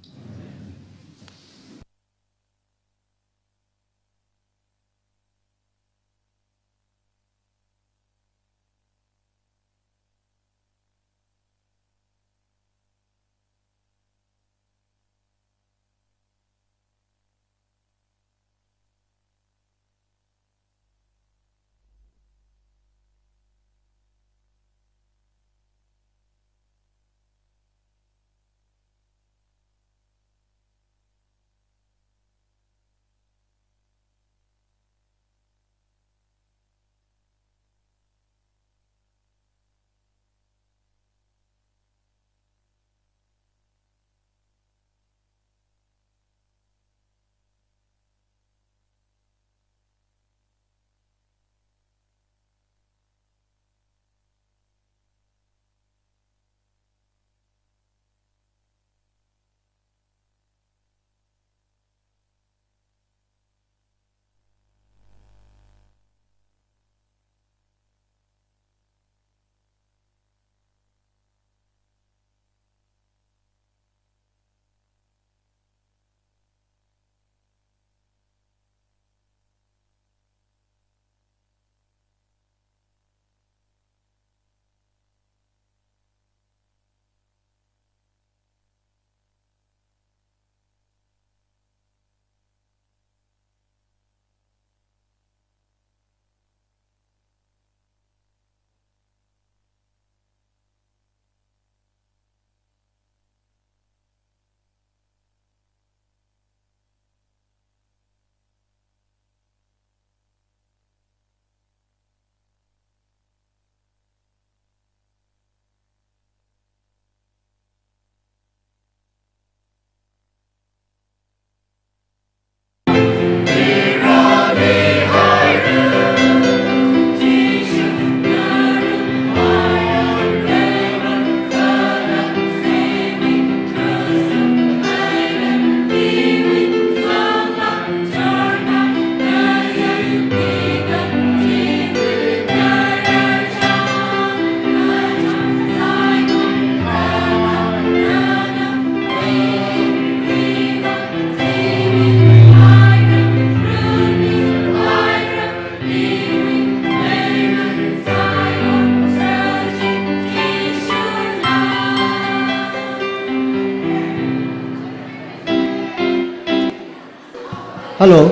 Hello.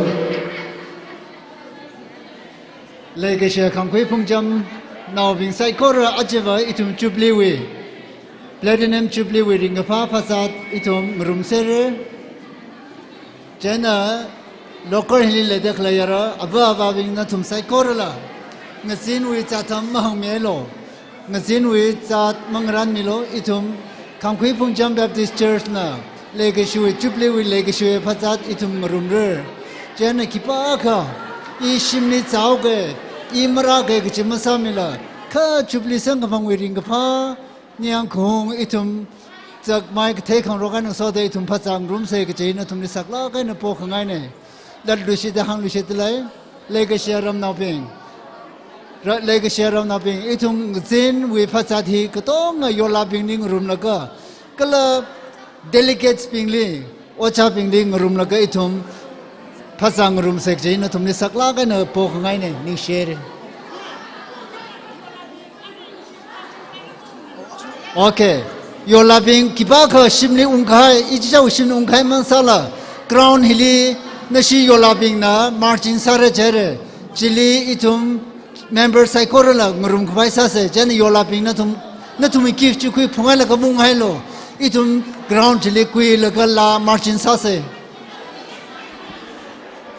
Leikashiya Khangkhui Phungchamnaobing saikora, ajava ithum Jubilee wui Platinum Jubilee wui ringkaphā phazat ithum ngarumsera. Chieina local hili leida khalei yara, ava avābing nathum saikorala ngazinwui zat atam mahāngmilu. Ngazinwui zat mangarānmilu, ithum Khangkhui Phungcham Baptist Church na leikashiwui, Jubilee wui leikashiwui phazat ithum ngarumra. Chieina khipākha i shimli zāhaoga, i marāga kachi masāmila, kha Jubilee sangkhamangwui ringkaphā ningyāng kahung ithum zakmai kathei khangarok eina ngasoda ithum phazā ngarumsa kaji nathumli saklāk eina pokhangaina. Latluishida hāngluishidalei, leikashi aramnaobing, ra-, leikashi aramnaobing, ithum ngazinwui phazat hi katonga yorlābingli ngarumlaga, kala delegates bingli, ojābingli ngarumlaga ithum phazā ngarumsa kaji nathumli saklāk eina pokhangaina, ningshira. Okay. Yorlābing khipākha shimli ungkahai, ichichāwui shimli ungkahai mang sāla, ground hili nashi yorlābingna marching sāra jihaira. Chili ithum member saikorala ngarumkhavai sāsa. Chieina yorlābing nathum, nathumwui gift chi khuiphunghailaga munghailo. Ithum ground chili kuilaga la marching sāsa.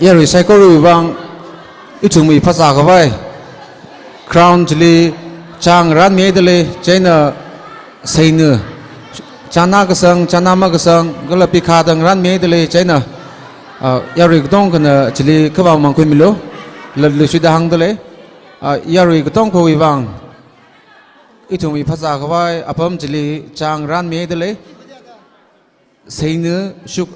Yarui saikorawui vang ithumwui phazākhavai ground chili chāng ranmidalei, chieina seina, chānā kasang, chānā makasang, kala pikhada ngaranmidalei, chieina, ah, yarui katongkhana chili khavā mangkhuimilu, latluishida hāngdalei, ah, yarui katongkhawui vang ithumwui phazākhavai apam chili chāng ranmidalei. Seina shuk,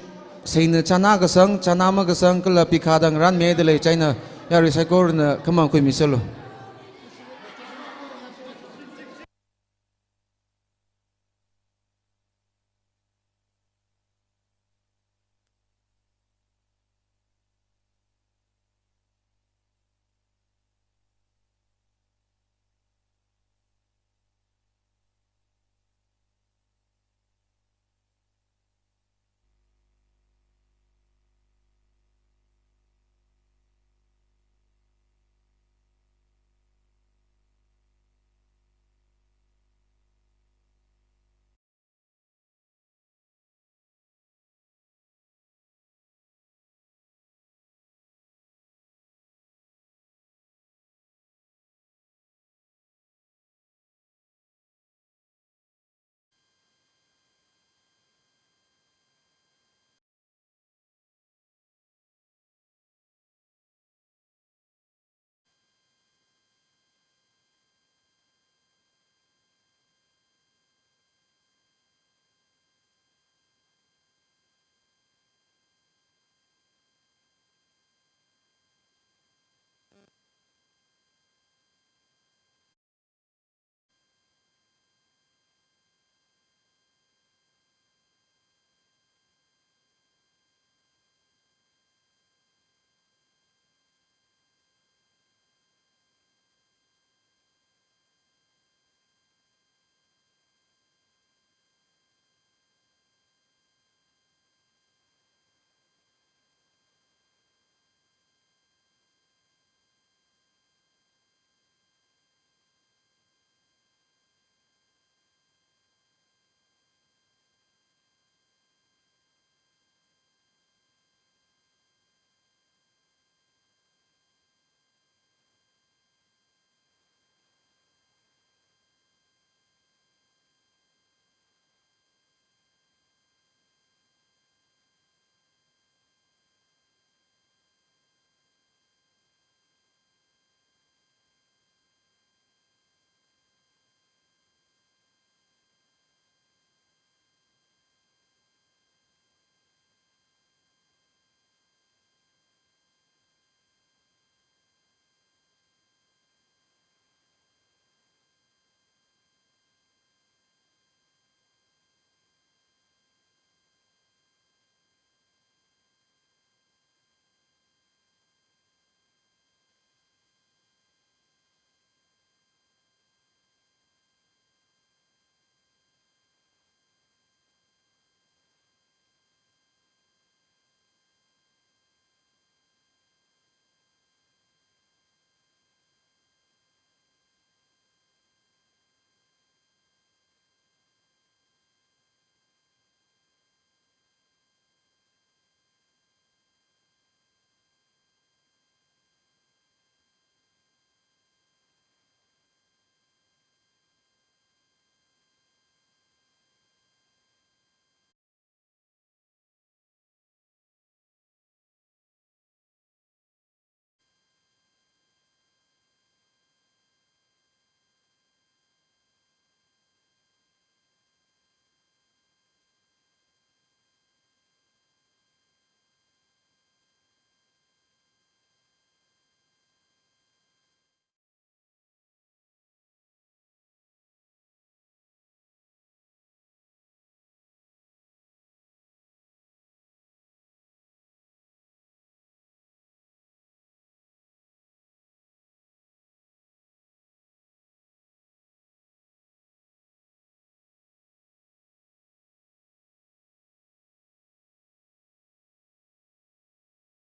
seina chānā kasang, chānā makasang, kala pikhada ngaranmidalei, chieina yarui saikorana khamang khuimisalu.